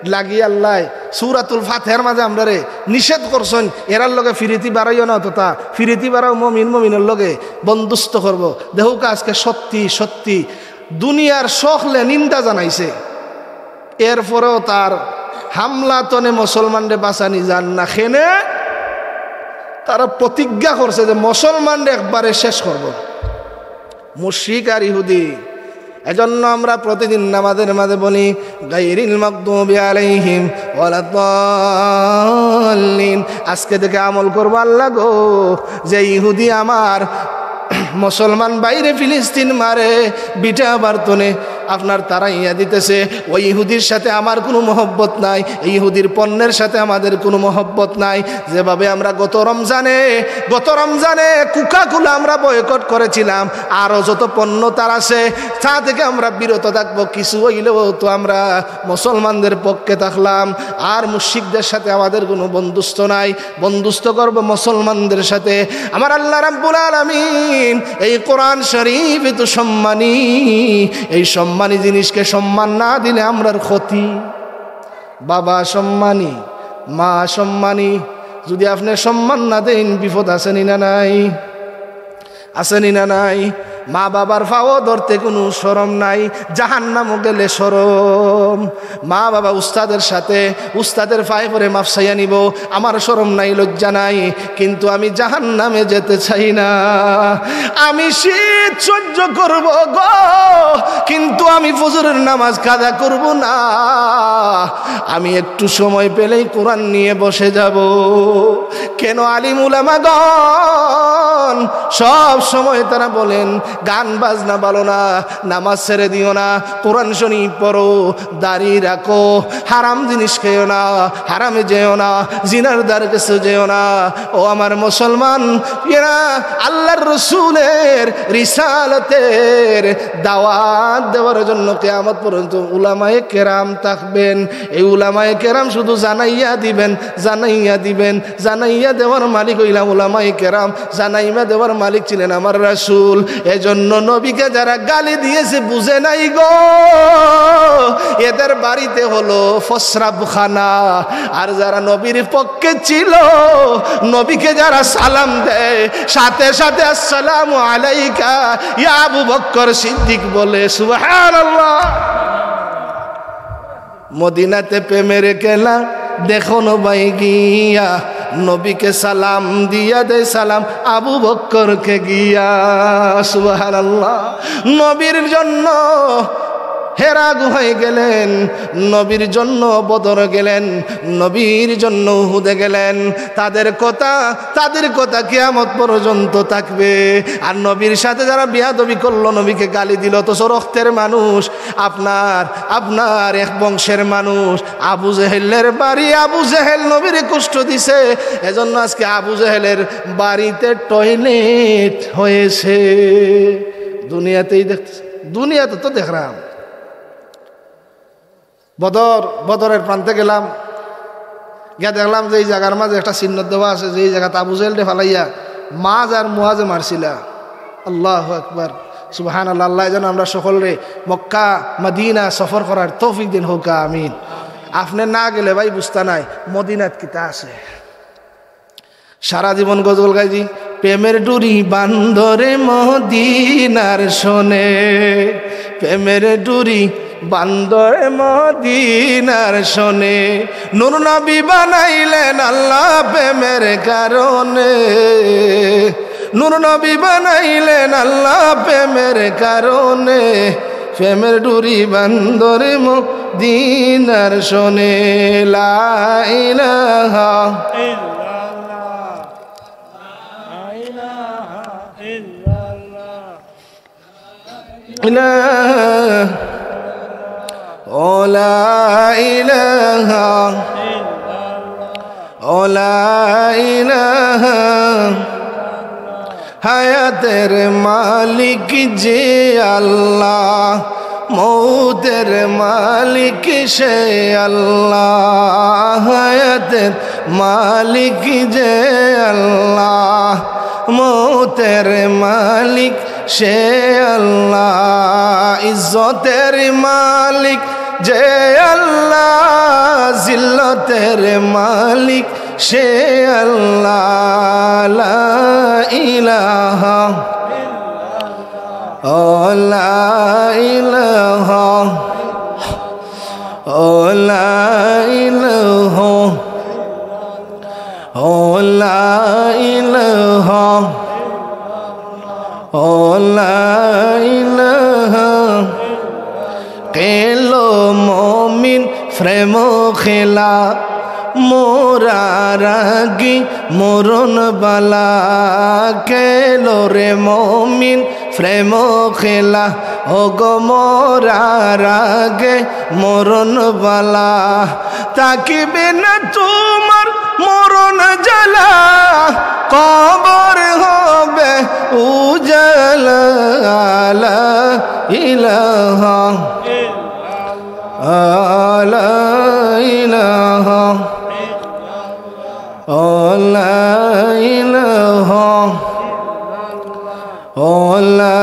লাগি আল্লায় সূরাতুল ফাতিহার মাঝে আমরারে নিষেধ করছইন, এরার লগে ফিরিতি বাড়াইও না, তথা ফিরিতি বাড়াও মুমিন মুমিনর লগে বন্ধুত্ব করবো। দেখউক্কা, আজকে সত্যি সত্যি দুনিয়ার সকলে নিন্দা জানাইছে, এরপরেও তার হামলা তনে মুসলমানরে বাঁচানি যার না। কেনে তারা প্রতিজ্ঞা করছে যে মুসলমানরে একবারে শেষ করবো। মুশরিক আর ইহুদি। এজন্য আমরা প্রতিদিন নামাজের মাঝে বলি, "গাইরিল মাগদুবি আলাইহিম ওয়ালাদ্দাল্লিন।" আজকে থেকে আমল করবো, আল্লাহ গো, যে ইহুদি আমার মুসলমান ভাইরে ফিলিস্তিন মারে, বিটা আবার তনে আপনার তাড়াইয়া দিতেছে, ওই ইহুদির সাথে আমার কোনো মহব্বত নাই, এই ইহুদির পণ্যের সাথে আমাদের কোনো মহব্বত নাই। যেভাবে আমরা গত রমজানে, গত রমজানে কোকা কোলা আমরা বয়কট করেছিলাম, আরও যত পণ্য তার আছে, তা থেকে আমরা বিরত থাকবো। কিছু হইলেও তো আমরা মুসলমানদের পক্ষে থাকলাম, আর মুশরিকদের সাথে আমাদের কোনো বন্ধুত্ব নাই। বন্ধুত্ব করবো মুসলমানদের সাথে। আমার আল্লাহ রাব্বুল আলামিন এই কোরআন শরীফ তো সম্মানী, এই সম্মানী জিনিসকে সম্মান না দিলে আমরার ক্ষতি। বাবা সম্মানী, মা সম্মানী, যদি আপনে সম্মান না দেইন, বিপদ আছে নি না নাই? আছে নি না নাই? মা বাবার পাও ধরতে কুনু শরম নাই, জাহান্নামো গেলে শরম। মা বাবা উস্তাদের সাথে, উস্তাদের পায়ে পড়ে মাফ চাইয়া নিবো, আমার শরম নাই, লজ্জা নাই, কিন্তু আমি জাহান্নামে যেতে চাই না। আমি শীত সহ্য করবো গো, কিন্তু আমি ফজরের নামাজ কাজা করবো না। আমি একটু সময় পেলেই কোরআন নিয়ে বসে যাবো। কেন আলিম উলামাগণ সব সময় তারা বলেন, গান বাজনা ভালো না, নামাজ ছেড়ে দিও না, কোরআন শরীফ পড়ো, দাড়ি রাখো, হারাম জিনিস খেও না, হারামে যেও না, জিনার দ্বার কাছে যেও না। ও আমার মুসলমান, এরা আল্লাহর রসুলের রিসালতের দাওয়াত দেওয়ার জন্য কিয়ামত পর্যন্ত উলামায়ে কেরাম থাকবেন। এই উলামায়ে কেরাম শুধু জানাইয়া দিবেন, জানাইয়া দিবেন, জানাইয়া দেওয়ার মালিক অইলা উলামায়ে কেরাম, জানাইয়া দেওয়ার মালিক ছিলেন আমার রাসূল। এজন্য নবীকে যারা গালি দিয়েছে বুঝে নাই গো, এদের বাড়িতে হলো প্রস্রাবখানা। আর যারা নবীর পক্ষে ছিল, নবীকে যারা সালাম দেয়, সাথে সাথে "আসসালামু আলাইকা ইয়া আবু বকর সিদ্দিক" বলে। সুবহানাল্লাহ। মদিনাতে প্রেমের খেলা দেখো না ভাই গিয়া, নবীকে সালাম দিয়া দে সালাম আবু বক্করকে গিয়া। সুবহানাল্লাহ। নবীর জন্য হেরা গুহায় গেলেন, নবীর জন্য বদর গেলেন, নবীর জন্য উহুদে গেলেন। তাদের কথা, তাদের কথা কিয়ামত পর্যন্ত থাকবে। আর নবীর সাথে যারা বেয়াদবি করলো, নবীকে গালি দিল, অথচ রক্তের মানুষ, আপনার, আপনার এক বংশের মানুষ, আবু জেহেলের বাড়ি, আবু জেহেল নবীরে কষ্ট দিছে, এজন্য আজকে আবু জেহেলের বাড়িতে টয়লেট হয়েছে। দুনিয়াতেই দেখতেছে, দুনিয়াতে তো দেখলাম। বদর, বদরের প্রান্তে গেলাম, গিয়া দেখলাম যে এই জায়গার মাঝে একটা চিহ্ন দেওয়া আছে যে এই জায়গাত আবু জেহেলরে ফালাইয়া মাজ আর মুয়াজে মারছিলা। আল্লাহু আকবার, সুবহানাল্লাহ। আল্লাহ যেন আমরা সকলরে মক্কা মদিনা সফর করার তৌফিক দিন হোক, আমিন। আপনে না গেলে ভাই বুঝতা নায় মদিনাত কিতা আছে। সারা জীবন গজল গাইছি, প্রেমের ডুরি বান্দরে মদিনার সনে, প্রেমের ডুরি বান্দরে মদিনার সনে, নূর নবী বানাইলেন আল্লাহ প্রেমের কারণে, নূর নবী বানাইলেন আল্লাহ প্রেমের কারণে, প্রেমের ডুরি বান্দরে মদিনার সনে। লা ইলাহা ইল্লাল্লাহ। লা ইলাহা ইল্লাল্লাহ। ইলাহা, ও লা ইলাহা, ও লা ইলাহা। হায়াতের মালিক যে আল্লাহ, মৌতের মালিক সে আল্লাহ। হায়াতের মালিক যে আল্লাহ, মৌতের মালিক সে আল্লাহ। ইজ্জতের মালিক যে আল্লাহ, জিল্লতের মালিক সে আল্লাহ। লা ইলাহা, ও লা ইলাহা, ও লা ইলাহা, ও লা ইলাহা, ও লা ইলাহা। খেলো মমিন প্রেম খেলা, মরার আগে মরণ বালা। খেলো রে মমিন প্রেম খেলা, ও গো মরার আগে মরণ বালা। থাকিবে না তোমার মরণ জ্বালা, কবর হবে উজালা। লা ইলাহা, লা ইলাহা, ও লা ইলাহা, ও লা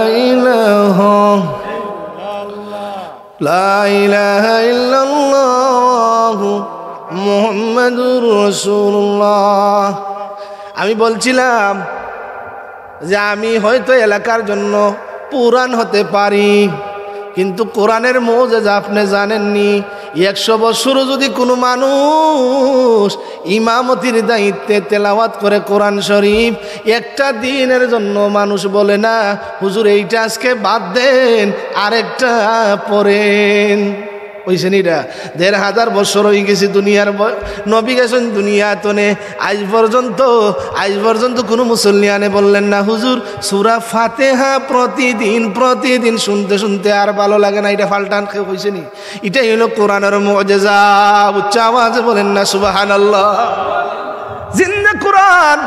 ইলাহা। লা ইলাহা ইল্লাল্লাহু মুহাম্মাদুর রাসূলুল্লাহ। আমি বলছিলাম, যে আমি হয়তো এলাকার জন্য পুরান হতে পারি, কিন্তু কোরআনের মুজেজা আপনি জানেননি। একশো বছরও যদি কোনো মানুষ ইমামতির দায়িত্বে তেলাওয়াত করে কোরআন শরীফ, একটা দিনের জন্য মানুষ বলে না, "হুজুর, এইটা আজকে বাদ দেন, আরেকটা পড়েন।" অইছে নি ইটা? দেড় হাজার বছর অই গেছে দুনিয়ার ব-, নবী গেছইন দুনিয়া তনে। আইজ পর্যন্ত, আইজ পর্যন্ত কোনো মুসল্লিয়ানে বললেন না, "হুজুর, সূরা ফাতিহা প্রতিদিন, প্রতিদিন শুনতে শুনতে আর ভালো লাগে না।" ইটা ফাল্টান কেউ কইছে নি? ইটাই অইলো কোরআনের মুজেজা। উচ্চ আওয়াজে বলেন না সুবহানাল্লাহ। জিন্দা কোরআন,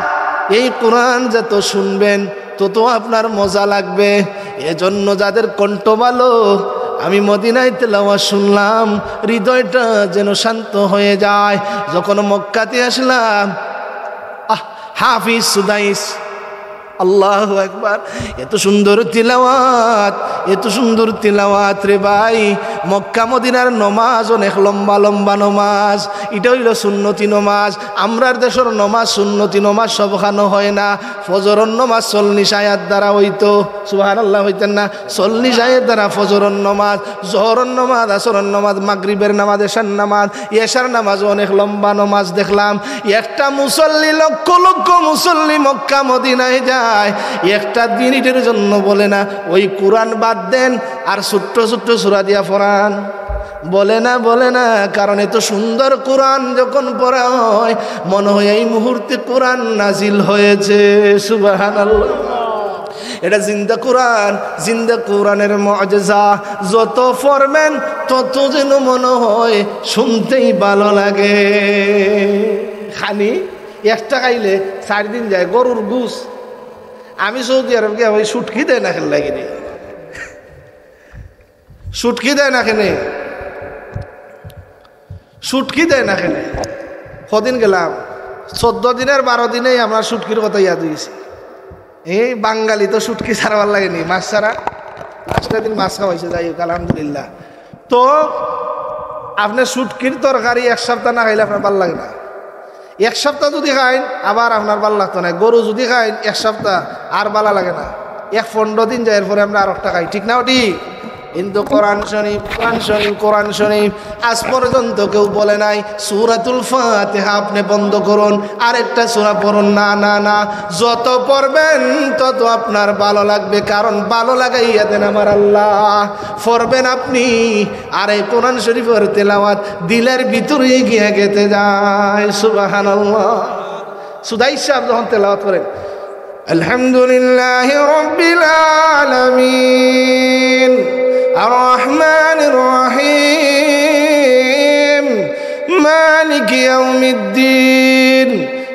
এই কোরআন যত শুনবেন তত আপনার মজা লাগবে। এজন্য যাদের কণ্ঠ ভালো, আমি মদিনায় তেলাওয়াত শুনলাম, হৃদয়টা যেন শান্ত হয়ে যায়। যখন মক্কাতে আসলাম, আহ, হাফিজ সুদাইস, আল্লাহু আকবার, এত সুন্দর তিলাওয়াত, এত সুন্দর তিলাওয়াত রে ভাই। মক্কা মদিনার নমাজ অনেক লম্বা লম্বা নমাজ, ইটা অইলো সুন্নতি নমাজ। আমরার দেশর নমাজ সুন্নতি নমাজ সবখানো হয় না। ফজরর নমাজ চল্লিশ আয়াত দ্বারা অইতো, সুবহানাল্লাহ অইতেন না? চল্লিশ আয়াত দ্বারা ফজরর নমাজ, জোহরর নমাজ, আসরর নমাজ, মাগরিবের নমাজ, এশার নমাজ, এশার নমাজও অনেক লম্বা নমাজ দেখলাম। একটা মুসল্লি, লক্ষ লক্ষ মুসল্লি মক্কা মদিনায় যায়, একটা মিনিটের জন্য বলে না, "ওই কোরআন বাদ দেন, আর ছোট্ট ছোট্ট সূরা দিয়া পড়ান।" বলে না, বলে না, কারণ এত সুন্দর কোরআন যখন পড়া হয়, মনে হয় এই মুহূর্তে কোরআন নাজিল হয়েছে। সুবহানাল্লাহ। এটা জিন্দা কোরআন, জিন্দা কোরআনের মুজেজা। যত পড়বেন, তত যেন মনে হয় শুনতেই ভালো লাগে। খানি একটা খাইলে চার দিন যায়, গরুর গুস। আমি সৌদি আরব গিয়া ওই শুটকি দেয় না খেলে লাগি রে। শুটকি দেয় না কেনে? শুটকি দেয় না কেনে? কদিন গেলাম, চোদ্দ দিনের বারো দিনেই আমার শুটকির কথা ইয়াদ অইছে। এই বাঙালি তো শুটকি ছাড়বার লাগেনি, মাছ ছাড়া। লাস্টের দিন মাছ খাওয়াইছে, যাই হোক, আলহামদুলিল্লাহ। তো আপনি শুটকির তরকারি এক সপ্তাহ না খাইলে আপনার ভালা লাগে না। এক সপ্তাহ যদি খাইন, আবার আপনার ভালা লাগতো না। গরু যদি খাইন এক সপ্তাহ, আর ভালা লাগে না। এক পনেরো দিন যায়, এরপরে আমরা আর একটা খাই, ঠিক না? ঠিক। কিন্তু কোরআন শরীফ, কোরআন শরীফ, কোরআন শরীফ, আজ পর্যন্ত কেউ বলে নাই সূরাতুল ফাতিহা আপনি বন্ধ করুন, আরেকটা সূরা পড়ুন। না, না, না, যত পড়বেন তত আপনার ভালো লাগবে, কারণ ভালো লাগাইয়া দেন আমার আল্লাহ। পড়বেন আপনি, আর এই কোরআন শরীফের তেলাওয়াত দিলের ভিতরে গিয়া গেঁথে যায়। সুবহানাল্লাহ। সুদাইস সাহেব যখন তেলাওয়াত করেন, الحمد لله رب العالمين، الرحمن الرحيم، مالك يوم الدين،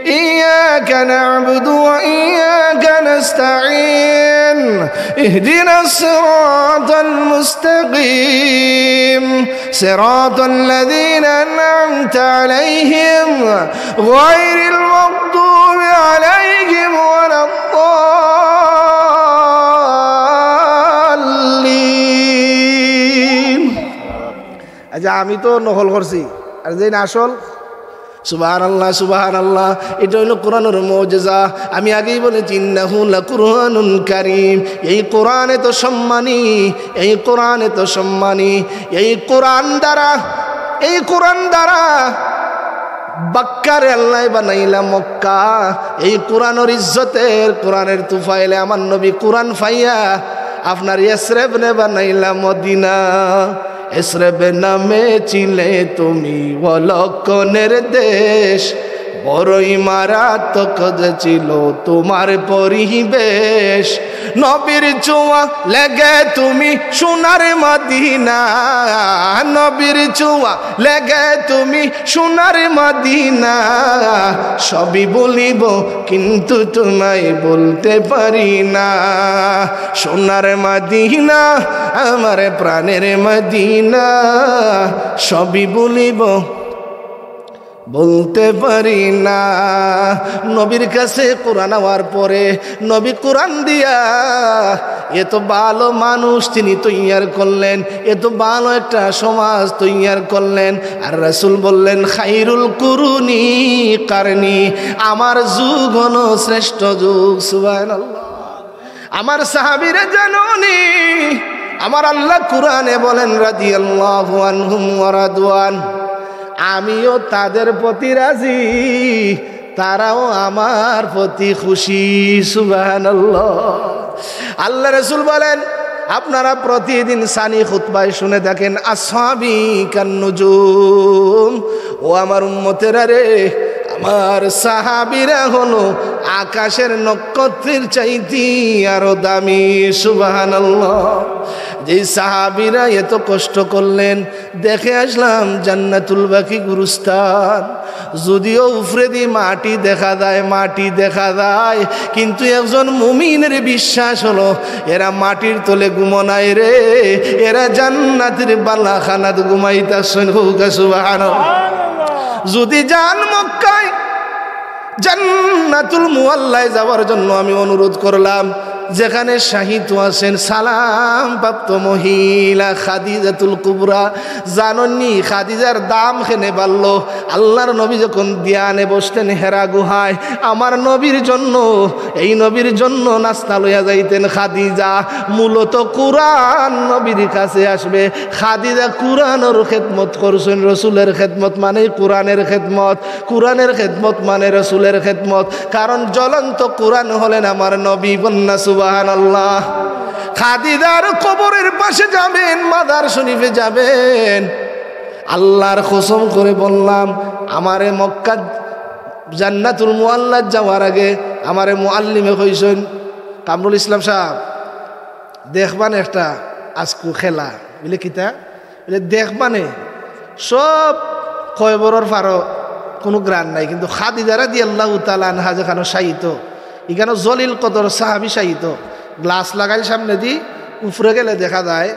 إياك نعبد وإياك نستعين، اهدنا الصراط المستقيم، صراط الذين أنعمت عليهم، غير المغضوب عليهم ولا الضالين। আচ্ছা, আমি তো নকল করছি, আর যেইন আসল। সুবহানাল্লাহ, সুবহানাল্লাহ। এটা হইল কোরআনের মুজেজা। আমি আগেই বলেছি, ইন্নাহু লাকুরআনুন কারীম। এই কোরআন এত সম্মানী, এই কোরআন এত সম্মানী। এই কোরআন দ্বারা, এই কোরআন দ্বারা মক্কারে আল্লায় বানাইলা মক্কা। এই কোরআনের ইজ্জতের, কোরআনের তুফাইলে আমার নবী কোরআন পাইয়া আপনার ইয়াসরিব নে বানাইলা মদিনা। ইয়াসরিব নামে ছিলে তুমি অলক্ষণের দেশ, বড়ই মারাত্মক যে ছিল তোমার পরিবেশ। নবীর ছোঁয়া লেগে তুমি সোনার মদিনা, নবীর ছোঁয়া লেগে তুমি সোনার মদিনা। সবই বলিব কিন্তু তোমায় বলতে পারি না। সোনার মদিনা, আমার প্রাণের মদিনা, সবই বলিব, বলতে পারি না। নবীর কাছে কোরআন আওয়ার পরে নবী কোরআন দিয়া এত ভালো মানুষ তিনি তৈয়ার করলেন, এত ভালো একটা সমাজ তৈয়ার করলেন। আর রাসূল বললেন, "খাইরুল কুরুনি কারনি, আমার যুগ হলো শ্রেষ্ঠ যুগ।" সুবহানাল্লাহ। আমার সাহাবীরা জানোনি, আমার আল্লাহ কুরআনে বলেন, রাদিয়াল্লাহু আনহুম ওয়া রাদওয়ান, আমিও তাদের প্রতি রাজি, তারাও আমার প্রতি খুশি। সুবহানাল্লাহ। আল্লাহ রাসূল বলেন, আপনারা প্রতিদিন সানি খুতবায় শুনে থাকেন, আসহাবি কান্নুজুম, ও আমার উম্মতেরা রে, আমার সাহাবীরা হলো আকাশের নক্ষত্রের চাইতে আরো দামি। সুবহানাল্লাহ। যেই সাহাবীরা এত কষ্ট করলেন, দেখে আসলাম জান্নাতুল বাকি গুরুস্থান। যদিও উপরেদি মাটি দেখা যায়, মাটি দেখা যায়, কিন্তু একজন মুমিনের বিশ্বাস হলো, এরা মাটির তলে ঘুমো নাই রে, এরা জান্নাতের বালাখানাত ঘুমাইতাছইন। কউক্কা সুবহানাল্লাহ। যদি যান মক্কায়, জান্নাতুল মুআল্লায় যাওয়ার জন্য আমি অনুরোধ করলাম, যেখানে শায়িত আছেন সালাম প্রাপ্ত মহিলা খাদিজাতুল কুবরা। জানোনি খাদিজার দাম কেনে বাড়লো? আল্লাহর নবী যখন ধ্যানে বসতেন হেরা গুহায়, আমার নবীর জন্য, এই নবীর জন্য নাস্তা লইয়া যাইতেন খাদিজা। মূলত কুরআন নবীর কাছে আসবে। খাদিজা কুরআনর খেদমত করছইন, রসুলের খেদমত মানে কুরআনের খেদমত। কুরআনের খেদমত মানে রসুলের খেদমত, কারণ জ্বলন্ত কুরআন হলেন আমার নবী। বন্যা সুবহানাল্লাহ। খাদিজার কবরের পাশে যাবেন, মাজার শরীফে যাবেন, আল্লাহর কসম করে বললাম, আমারে মক্কা জান্নাতুল মুআল্লাত যাওয়ার আগে আমারে মুআল্লিমে কইছইন, কামরুল ইসলাম সাহেব, দেখবানে একটা আজকু খেলা। বলে, "কিতা?" বলে, "দেখবানে সব কয়বরর ফারো কুনু গ্রান নাই, কিন্তু খাদিজা রাদিয়াল্লাহু তাআলা আনহা যেখানো শায়িত, ইখানো জলিল কদর সাহাবী শায়িত।" গ্লাস লাগাইল সামনেদি, উপরে গেলে দেখা যায়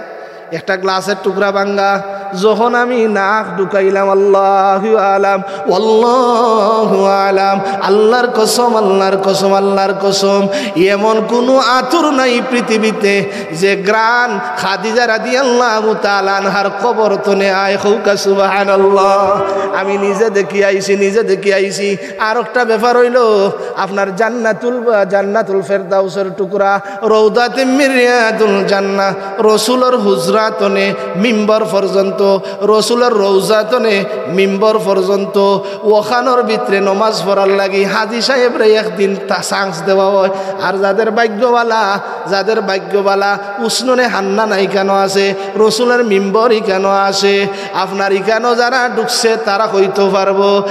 একটা গ্লাসের টুকরা ভাঙ্গা। যখন আমি নাক ঢুকাইলাম, আল্লাহু আলাম, আল্লাহু আলাম, আল্লাহর কসম, আল্লাহর কসম, আল্লাহর কসম, এমন কুনু আতর নাই পৃথিবীতে যে গ্রান খাদিজা রাদিয়াল্লাহু তাআলা আনহার কবর তনে আয়। কউক্কা সুবহানাল্লাহ। আমি নিজে দেখি আইছি, নিজে দেখি আইছি। আর একটা ব্যাপার অইলো, আপনার জান্নাতুল, জান্নাতুল ফেরদাউসের টুকরা রৌদাতে মিন রিয়াদুল জান্নাহ, রসুলর হুজরা তনে মিম্বর পর্যন্ত, রসুলর রৌজা তনে মিম্বর পর্যন্ত, অখানর ভিতরে নমাজ পড়ার লাগি হাজি সাহেবরে একদিন তা chance দেওয়া অয়। আর যাদের ভাগ্য বালা, যাদের ভাগ্য বালা, উসনুনে হান্নান ইখানো আছে, রসুলর মিম্বর ইখানো আছে, আপনার ইখানো যারা ঢুকছে তারা কইতো পারবো।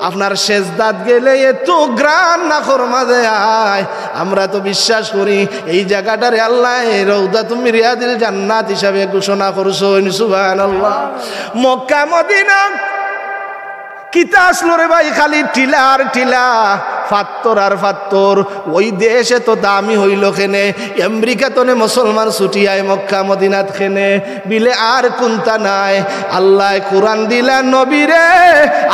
আপনার সেজদাত গেলে এত গ্রান নাকর মাঝে আয়, আমরা তো বিশ্বাস করি এই জাগাটারে আল্লায় রৌদাতুম মিন রিয়াদিল জান্নাত হিসাবে ঘোষণা করছইন। সুবহানাল্লাহ। মক্কা মদিনা কিতা আছলো রে ভাই, খালি টিলা আর টিলা, ফাত্তর আর ফাত্তর। ওই দেশ এত দামি অইলো কেনে? আমেরিকা তনে মুসলমান ছুটি আয় মক্কা মদিনাত কেনে? বিলে আর কুন্তা নাই। আল্লায় কুরআন দিলা নবীরে,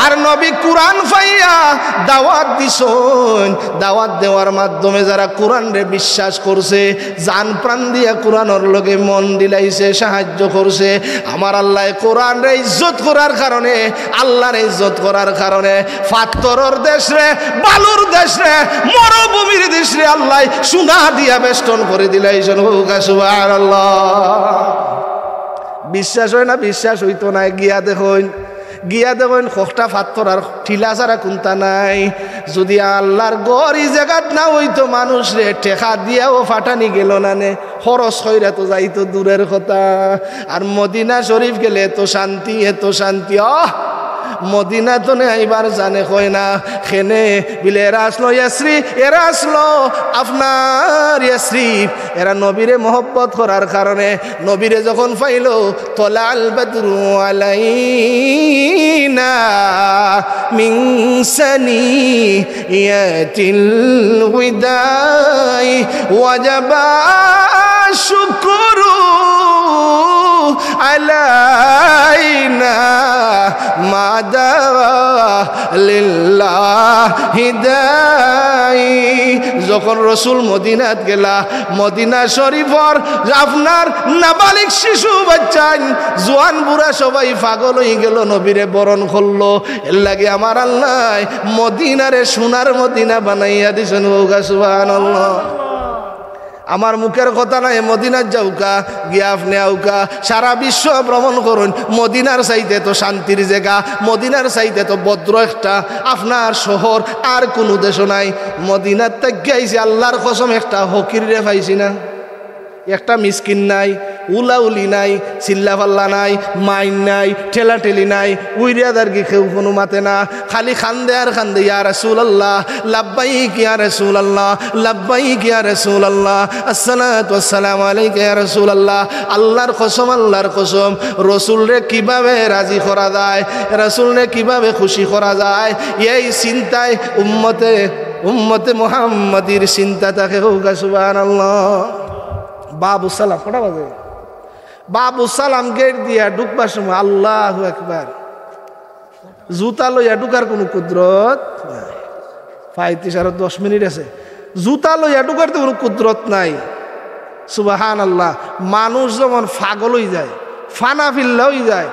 আর নবী কুরআন পাইয়া দাওয়াত দিছইন। দাওয়াত দেওয়ার মাধ্যমে যারা কুরআনরে বিশ্বাস করছে, জান প্রাণ দিয়া কুরআনর লগে মন দিলাইছে, সাহায্য করছে, আমার আল্লায় কুরআনরে ইজ্জত করার কারণে, আল্লাহরে ইজ্জত করার কারণে ফাত্তরর দেশরে, বালুর দেশরে, মরুভূমির দেশরে আল্লায় সোনা দিয়া বেষ্টন করি দিলাইছইন। কউক্কা সুবহানাল্লাহ। বিশ্বাস অয় না? বিশ্বাস অইতো নায়। গিয়া দেখইন, গিয়া দেখইন, কয়টা ফাত্তর আর টিলা ছাড়া কুন্তা নাই। যুদি আল্লাহর ঘর ই জাগাত না অইতো, মানুষরে টেকা দিয়াও ফাটানি গেলো না নে, খরচ কইরা তো যাইতো দূরের কথা। আর মদিনা শরীফ গেলে এত শান্তি, এত শান্তি। আহ, মদিনা তনে আইবার জানে কয় না। কেনে? বিলে এরা আছলো ইয়াসরি, এরা আছলো আপনার ইয়াসরিব। এরা নবীরে মহব্বত করার কারণে নবীরে যখন পাইলো, তলাল বদরু আলাইনা মিন সানিয়াতিল বিদাই ওয়াজাবা শুকরু আলাইনা মাদা লিল্লাহি দাই। যখন রসুল মদিনাত গেলা, মদিনা শরীফর আপনার নাবালিগ শিশু বাচ্চাইন, জোয়ান বুড়া সবাই পাগল অইগেলো, নবীরে বরণ করলো। এরলাগি আমার আল্লায় মদিনারে সোনার মদিনা বানাইয়া দিছইন। কউক্কা সুবহানাল্লাহ। আমার মুখের কথা নায়, মদিনাত যাউক্কা, গিয়া আপনে আউক্কা, সারা বিশ্ব ভ্রমণ করইন, মদিনার চাইতে তো শান্তির জাগা, মদিনার চাইতে তো ভদ্র একটা আপনার শহর আর কুনু দেশো নাই। মদিনাত থাকিয়া আইছি, আল্লার কসম, একটা ফকিররে পাইছি না, একটা মিসকিন নাই, উলাউলি নাই, চিল্লাফাল্লা নাই, মাইর নাই, ঠেলাঠেলি নাই, উইরা যারগি, কেউ কুনু মাতে না। খালি কান্দে আর কান্দে, "ইয়া রাসূলুল্লাহ, লাব্বাইক ইয়া রাসূলুল্লাহ, লাব্বাইক ইয়া রাসূলুল্লাহ, আসসালাতু ওয়াসসালামু আলাইকা ইয়া রাসূলুল্লাহ।" আল্লার কসম, আল্লার কসম, রসুলরে কিভাবে রাজি করা যায়, রসুলরে কিভাবে খুশি করা যায়, এই চিন্তায় উম্মতে, উম্মতে মুহাম্মাদির চিন্তা থাকে। কউক্কা সুবহানাল্লাহ। বাবু সালাম, কটা বাজে? বাবু সালাম গেট দিয়া ঢুকবার সময় আল্লাহু আকবার। জুতা লইয়া ঢুকার কুনু কুদরত নাই। পঁয়ত্রিশ, আরো দশ মিনিট আছে। জুতা লইয়া ঢুকার তো কুনু কুদরত নাই। সুবহানাল্লাহ। মানুষ যেমন পাগল অইযায়, ফানা ফিল্লা অইযায়,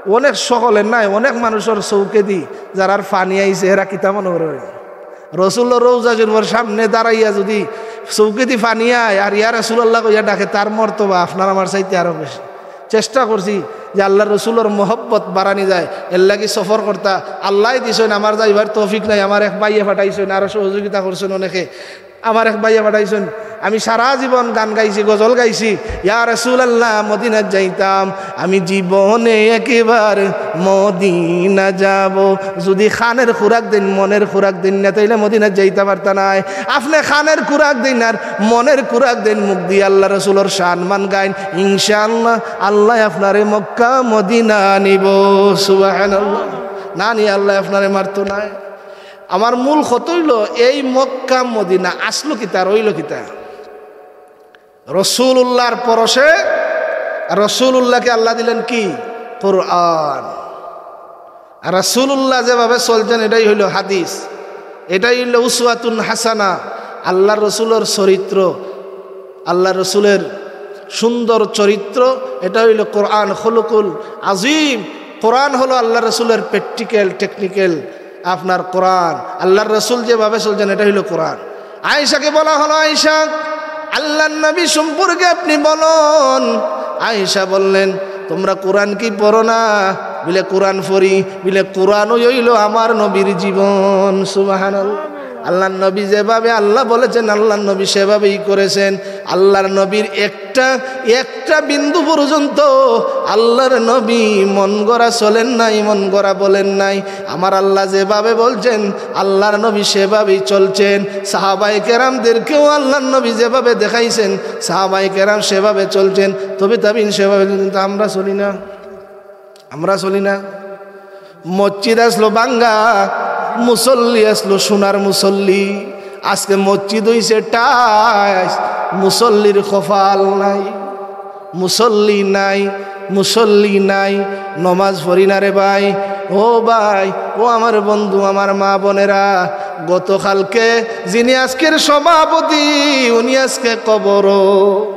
অনেক সকলের নাই, অনেক মানুষর চউখেদি যারার পানি আইছে, এরা কিতা মনো করে? রসুলর রওজা শরীফর সামনে দাঁড়াইয়া যুদি চউখেদি পানি আয় আর "ইয়া রাসূলুল্লাহ" কইয়া ডাকে, তার মর্তবা আপনার আমার চাইতে আরো বেশি। চেষ্টা করছি যে আল্লার রসুলর মহব্বত বাড়ানি যায়, এরলাগি সফর করতা। আল্লায় দিছইন, আমার যাইবার তৌফিক নাই, আমার এক ভাইয়ে পাঠাইছইন, আরো সহযোগিতা করছইন অনেকে। আমার এক ভাইয়ে পাঠাইছইন, "আমি সারা জীবন গান গাইছি, গজল গাইছি, ইয়া রাসূলুল্লাহ, মদিনাত যাইতাম, আমি জীবনে একবার মদিনা যাব।" যুদি কানের খুরাক দেইন, মনের খুরাক দেইন না, তাইলে মদিনাত যাইতা পারতা নায়। আপনে কানের খুরাক দেইন আর মনের খুরাক দেইন, মুখদি আল্লার রসুলর শান মান গাইন, ইনশাআল্লাহ আল্লায় আপনারে মক্কা মদিনা নিবো। সুবহানাল্লাহ। না নিয়া আল্লায় আপনারে মারতো নায়। আমার মূল কথা অইলো, এই মক্কা মদিনা আসলো কিতা, রইলো কিতা? রসুলুল্লাহর পরশে, রসুলুল্লাহকে আল্লায় দিলেন কি? কোরআন। আর রসুলুল্লাহ যেভাবে চলছেন, এটাই হইল হাদিস, এটাই হইল উসওয়াতুন হাসানা। আল্লার রসুলর চরিত্র, আল্লার রসুলের সুন্দর চরিত্র, এটা হইল কোরআন, খুলুকুল আজিম। কোরআন হলো আল্লার রসুলের প্র্যাকটিক্যাল, টেকনিক্যাল, আপনার কোরআন। আল্লার রসুল যেভাবে চলছেন, এটা হইল কোরআন। আয়েশাকে বলা হলো, "আয়েশা, আল্লার নবী সম্পর্কে আপনি বলুন।" আয়েশা বললেন, "তোমরা কোরআন কি পড়ো না?" বিলে, "কোরআন পড়ি।" বিলে, "কোরআনই হইল আমার নবীর জীবন।" সুবহানাল্লাহ। আল্লার নবী যেভাবে আল্লাহ বলেছেন, আল্লার নবী সেভাবেই করেছেন। আল্লার নবীর একটা, একটা বিন্দু পর্যন্ত আল্লার নবী মন গড়া চলেন নাই, মন গড়া বলেন নাই। আমার আল্লাহ যেভাবে বলছেন, আল্লার নবী সেভাবেই চলছেন। সাহাবায়ে কেরামদেরকেও আল্লার নবী যেভাবে দেখাইছেন, সাহাবায়ে কেরাম সেভাবে চলছেন, তবে তাবিন সেভাবে চলছেন। তো আমরা চলি না, আমরা চলি না। মসজিদ আসলো ভাঙ্গা, মুসল্লি আসলো সোনার মুসল্লি। আজকে মসজিদ হইছে টাইস, মুসল্লির কপাল নাই। মুসল্লি নাই, মুসল্লি নাই, নমাজ পড়ি না রে ভাই। ও ভাই, ও আমার বন্ধু, আমার মা বোনেরা, গতকালকে যিনি আজকের সভাপতি, উনি আজকে কবরো।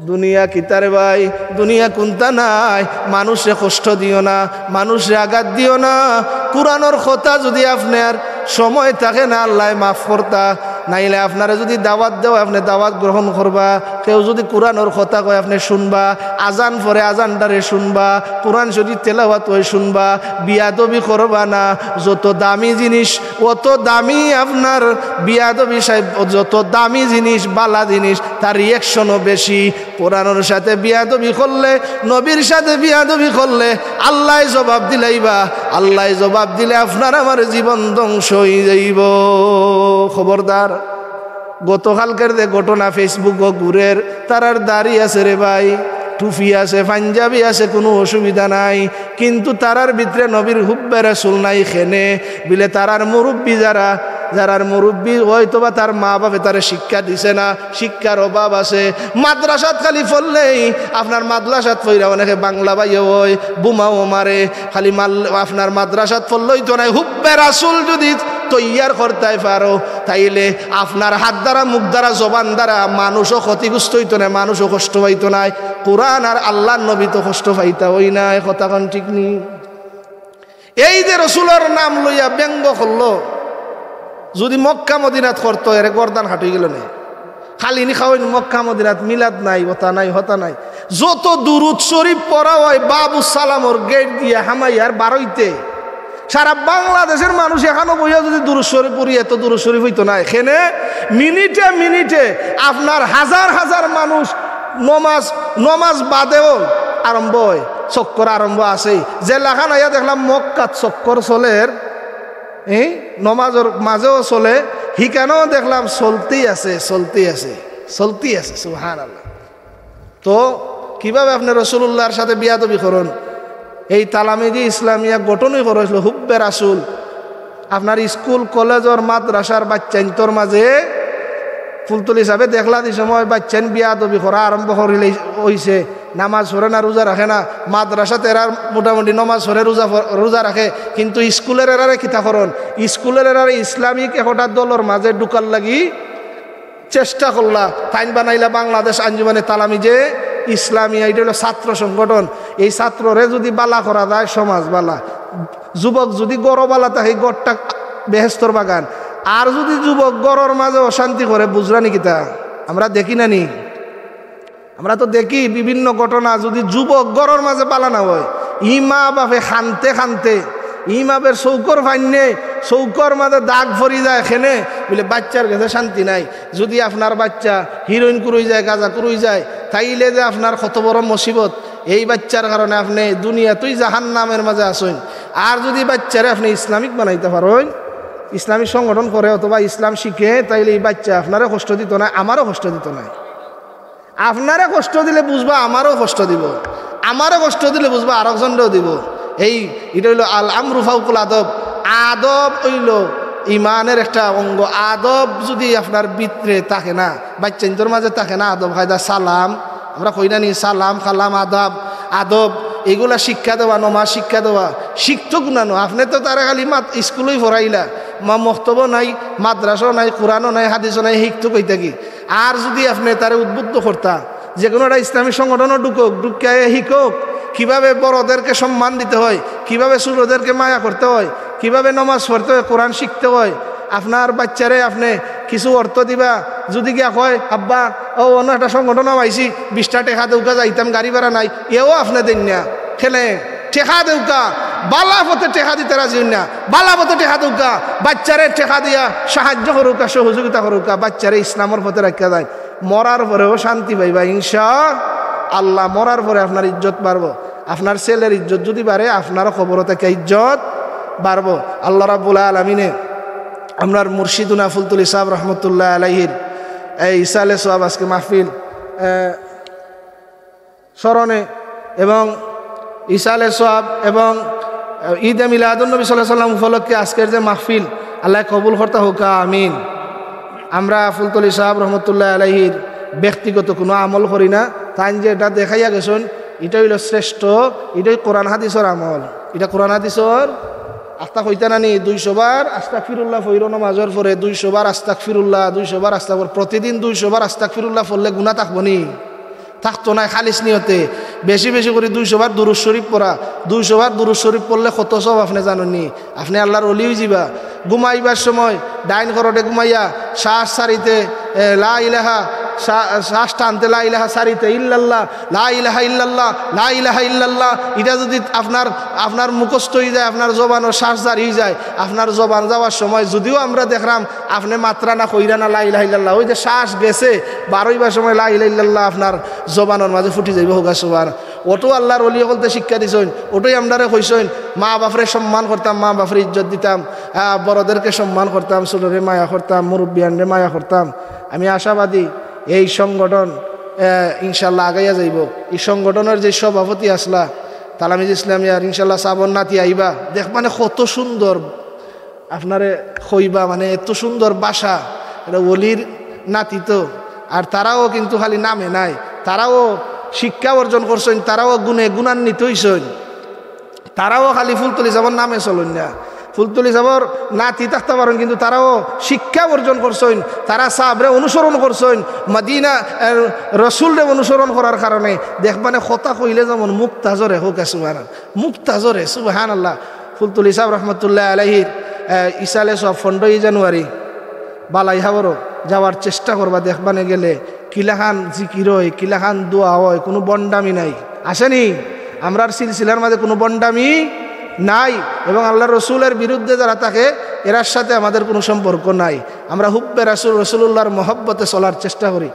দুনিয়া কিতা রে ভাই, দুনিয়া কুন্তা নাই। মানুষরে কষ্ট দিও না, মানুষরে আঘাত দিও না। কোরআনর কথা যুদি আপনার সময় থাকে না, আল্লায় মাফ করতা। নাইলে আপনারে যুদি দাওয়াত দেও, আপনে দাওয়াত গ্রহণ করবা। কেউ যুদি কোরআনর কথা কয়, আপনে শুনবা। আজান পড়ে, আজানটারে শুনবা। কোরআন শরীফ তেলাওয়াত অয়, শুনবা। বিয়াদবি করবা না। যত দামি জিনিস, অত দামি আপনার বিয়াদবি সাহেব, যত দামি জিনিস, বালা জিনিস, তার রিয়াকশনও বেশি। কোরআনর সাথে বিয়াদবি করলে, নবীর সাথে বিয়াদবি করলে আল্লায় জবাব দিলাইবা। আল্লায় জবাব দিলে আপনার আমার জীবন ধ্বংস অইযাইবো। খবরদার। গতকালকের যে ঘটনা Facebook-ও ঘুরের, তারার দাড়ি আছে রে ভাই, টুপি আছে, পাঞ্জাবি আছে, কুনু অসুবিধা নাই, কিন্তু তারার ভিতরে নবীর হুব্বে রাসুল নাই। কেনে? বিলে তারার মুরব্বি যারা, যারার মুরব্বি হয়তোবা তার মা বাপে তারে শিক্ষা দিছে না, শিক্ষার অভাব আছে। মাদ্রাসাত খালি পড়লেই, আপনার মাদ্রাসাত পড়িয়া অনেকে বাংলা ভাইও অয়, বোমাও মারে, খালি মাল-, আপনার মাদ্রাসাত পড়লেই তো নাই, হুব্বে রাসুল যুদি তৈয়ার করতায় পারো, তাইলে আপনার হাত দ্বারা, মুখ দ্বারা, জবান দ্বারা মানুষও ক্ষতিগ্রস্ত অইতো নায়, মানুষও কষ্ট পাইতো নায়। কোরআন আর আল্লার নবী তো কষ্ট পাইতা অয় নায়, কথা কন ঠিক নি? এই যে রসুলর নাম লইয়া ব্যঙ্গ করলো, যুদি মক্কা মদিনাত করতো, এরে গর্দান কাটি গেলো নে। কালিনি খাওয়াইন মক্কা মদিনাত, মিলাদ নাই, ওতা নাই, হতা নাই। যত দুরুদ শরীফ পড়া অয় বাবু সালামর গেট দিয়া হামাইয়ার বারইতে। সারা বাংলাদেশর মানুষ এখানো বইয়া যুদি দুরুদ শরীফ পড়ি, এত দুরুদ শরীফ অইতো নায়। এখানে মিনিটে মিনিটে আপনার হাজার হাজার মানুষ নমাজ, নমাজ বাদেও আরম্ভ অয়, চক্কর আরম্ভ আছে। যে লাখান আইয়া দেখলাম মক্কাত চক্কর চলের, এই নমাজর মাঝেও চলে, হিকানেও দেখলাম চলতেই আছে, চলতেই আছে, চলতেই আছে। সুবহানাল্লাহ। তো কিভাবে আপনে রসুলুল্লাহর সাথে বিয়াদবি করইন? এই তালামিজি ইসলামিয়া গঠনই করা অইছিল হুব্বে রাসুল। আপনার স্কুল, কলেজর, মাদ্রাসার বাচ্চাইন্তর মাঝে ফুলতলি সাবে দেখলা দি সময় বাচ্চাইন বিয়াদবি করা আরম্ভ করিলে অইছে, নামাজ পড়ে না, রোজা রাখে না, মাদ্রাসাত এরার মোটামুটি নামাজ পড়ে, রোজা ফ-, রোজা রাখে, কিন্তু স্কুলর এরারে কিতা করইন? স্কুলর এরারে ইসলামিক একটা দলর মাঝে ঢুকার লাগি চেষ্টা করলা। তাইন বানাইলা বাংলাদেশ আঞ্জুমানে তালামিজে ইসলামিয়া, ইটা অইলো ছাত্র সংগঠন। এই ছাত্ররে যুদি বালা করা যায়, সমাজ বালা। যুবক যুদি ঘরো বালা থাকে, ঘরটা বেহেস্তর বাগান। আর যুদি যুবক ঘরর মাঝে অশান্তি করে, বুঝরা নি কিতা? আমরা দেখি না নি? আমরা তো দেখি বিভিন্ন ঘটনা, যুদি যুবক ঘরর মাঝে বালা না অয়, ই মা বাপে কানতে কানতে, ই মা বাপর চউখর পানিয়ে, চউখর মাঝে দাগ পড়ি যায়, কেনে বুলে বাচ্চার গেছে শান্তি নাই। যুদি আপনার বাচ্চা হিরোইনখুর অই যায়, গাঁজাখুর অই যায়, তাইলে যে আপনার কত বড় মুসিবত, এই বাচ্চার কারণে আপনে দুনিয়াতই জাহান্নামের মাঝে আছইন। আর যুদি বাচ্চারে আপনে ইসলামিক বানাইতা পারইন, ইসলামিক সংগঠন করে অথবা ইসলাম শিখে, তাইলে এই বাচ্চা আপনারে কষ্ট দিতো নায়, আমারেও কষ্ট দিতো নায়। আপনারে কষ্ট দিলে বুঝবা, আমারেও কষ্ট দিবো, আমারে কষ্ট দিলে বুঝবা, আরকজনরেও দিবো। এই, ইটা অইলো আল আমরু ফাউকুল আদব। আদব অইলো ইমানর একটা অঙ্গ। আদব যুদি আপনার ভিতরে থাকে না, বাচ্চাইন্তর মাঝে থাকে না আদব কায়দা, সালাম, আমরা কই না নি, সালাম, কালাম, আদব, আদব, ইগুলা শিক্ষা দেওয়া, নমাজ শিক্ষা দেওয়া, শিখতো কুনানো। আপনে তো তারে খালি মাত-, স্কুলই পড়াইলা, মা-, মক্তবও নাই, মাদ্রাসাও নাই, কোরআনও নাই, হাদিসও নাই, হিকতো কই থাকি? আর যুদি আপনে তারে উদ্বুদ্ধ করতা, যেকুনু একটা ইসলামী সংগঠনো ঢুকউক, ঢুকিয়া হিকউক, কিভাবে বড়দেরকে সম্মান দিতে হয়, কিভাবে ছোটদেরকে মায়া করতে হয়, কিভাবে নমাজ পড়তে হয়, কোরআন শিখতে হয়, আপনার বাচ্চারে আপনে কিছু অর্থ দিবা, যুদি গিয়া কয়, "আব্বা, অউ অন্য একটা সংগঠনো পাইছি, বিশটা টেকা দেউক্কা, যাইতাম, গাড়ি ভাড়া নাই", এও আপনে দেইন না। কেনে? টেকা দেউক্কা, বালা পথে টেকা দিতে রাজি অইন না, বালা পথে টেকা দেউক্কা, বাচ্চারে টেকা দিয়া সাহায্য করউক্কা, সহযোগিতা করউক্কা, বাচ্চারে ইসলামর পথে রাখিয়া যাইন। মরার পরেও শান্তি পাইবা ইনশা আল্লাহ। মরার পরে আপনার ইজ্জত বাড়বো, আপনার ছেলের ইজ্জত যুদি বাড়ে, আপনারও কবরো থাকিয়া ইজ্জত বাড়বো। আল্লাহ রাব্বুল আলামিনে আমরার মুর্শিদুনা ফুলতলি সাব রহমতুল্লাহ আলাইহির এই ইসালে সওয়াব আজকে মাহফিল, আহ, স্মরণে এবং ইসালে সওয়াব এবং, আহ, ঈদে মিলাদুন নবী সাল্লাল্লাহু আলাইহি ওয়াসাল্লাম উপলক্ষে আজকের যে মাহফিল, আল্লাহ কবুল করতা হউক্কা, আমিন। আমরা ফুলতলি সাব রহমতুল্লাহ আলাইহির ব্যক্তিগত কুনু আমল করি না, তাইন যেটা দেখাইয়া গেছইন, ইটা অইলো শ্রেষ্ঠ, ইটাই কোরআন হাদিসর আমল। ইটা কোরআন হাদিসর আস্তা কইতা নানি, দুইশো বার আস্তাগফিরুল্লাহ পড়ো নমাজর পরে, দুইশো বার আস্তাগফিরুল্লাহ, দুইশো বার আস্তাগফির, প্রতিদিন দুইশো বার আস্তাগফিরুল্লাহ পড়লে গুনা থাকবো নি? থাকতো নায়। খালিস নিয়তে বেশি বেশি করি দুইশো বার দুরুদ শরীফ পড়া, দুইশো বার দুরুদ শরীফ পড়লে কত সওয়াব আপনে জানইন নি? আপনে আল্লাহর ওলি অইযিবা। ঘুমাইবার সময় ডাইন করটে ঘুমাইয়া শ্বাস ছাড়িতে, এ, লা ইলাহা, শ্বা-, শ্বাস টানতে লা ইলাহা, ছাড়িতে ইল্লাল্লাহ, লা ইলাহা ইল্লাল্লাহ, লা ইলাহা ইল্লাল্লাহ। ইটা যুদি আপনার, আপনার মুখস্থ অইযায়, আপনার জবানর শ্বাস জারি অইযায়, আপনার জবান যাওয়ার সময় যুদিও আমরা দেখরাম আপনে মাতরা না, কইরা না লা ইলাহা ইল্লাল্লাহ, অউ যে শ্বাস গেছে, বারইবার সময় লা ইলাহা ইল্লাল্লাহ আপনার জবানর মাঝে ফুটি যাইবো। হউক্কা সুবহান। অটাউ আল্লাহর ওলি অকলতে শিক্ষা দিছইন, অটাউ আমরারে কইছইন, মা বাপরে সম্মান করতাম, মা বাপরে ইজ্জত দিতাম, আহ, বড়দেরকে সম্মান করতাম, ছোটরে মায়া করতাম, মুরব্বিয়ানরে মায়া করতাম। আমি আশাবাদী এই সংগঠন, আহ, ইনশাআল্লাহ আগাইয়া যাইবো। এই সংগঠনর যে সভাপতি আছলা, তালামিজ ইসলামিয়ার, ইনশাআল্লাহ সাবর নাতি আইবা, দেখবানে কত সুন্দর আপনারে কইবা, মানে, এত সুন্দর ভাষা, ইটা ওলির নাতি তো। আর তারাও কিন্তু খালি নামে নায়, তারাও শিক্ষা অর্জন করছইন, তারাও গুণে গুণান্বিত অইছইন। তারাও খালি ফুলতলি সাবর নামে চলইন না, ফুলতলি সাবর নাতি থাকতা পারইন, কিন্তু তারাও শিক্ষা অর্জন করছইন, তারা সাবরে অনুসরণ করছইন, মদিনা, এ, রসুলরে অনুসরণ করার কারণে। দেখবানে কথা কইলে যেমন মুক্তা ঝরে, হউক্কা সুবহানাল্লাহ, মুক্তা ঝরে, সুবহানাল্লাহ। ফুলতলি সাব রহমতুল্লাহ আলাইহির, আহ, ইসালে সওয়াব পনরোই জানুয়ারি, বালাই হাবরো, যাওয়ার চেষ্টা করবা, দেখবানে গেলে কিলাখান জিকির অয়, কিলাখান দোয়া অয়, কুনু ভন্ডামি নাই। আছে নি? আমরার সিলসিলার মাঝে কুনু ভন্ডামি নাই। এবং আল্লার রসুলের বিরুদ্ধে যারা থাকে, এরার সাথে আমাদের কুনু সম্পর্ক নাই। আমরা হুব্বে রাসুল, রসুলুল্লাহর মহব্বতে চলার চেষ্টা করি।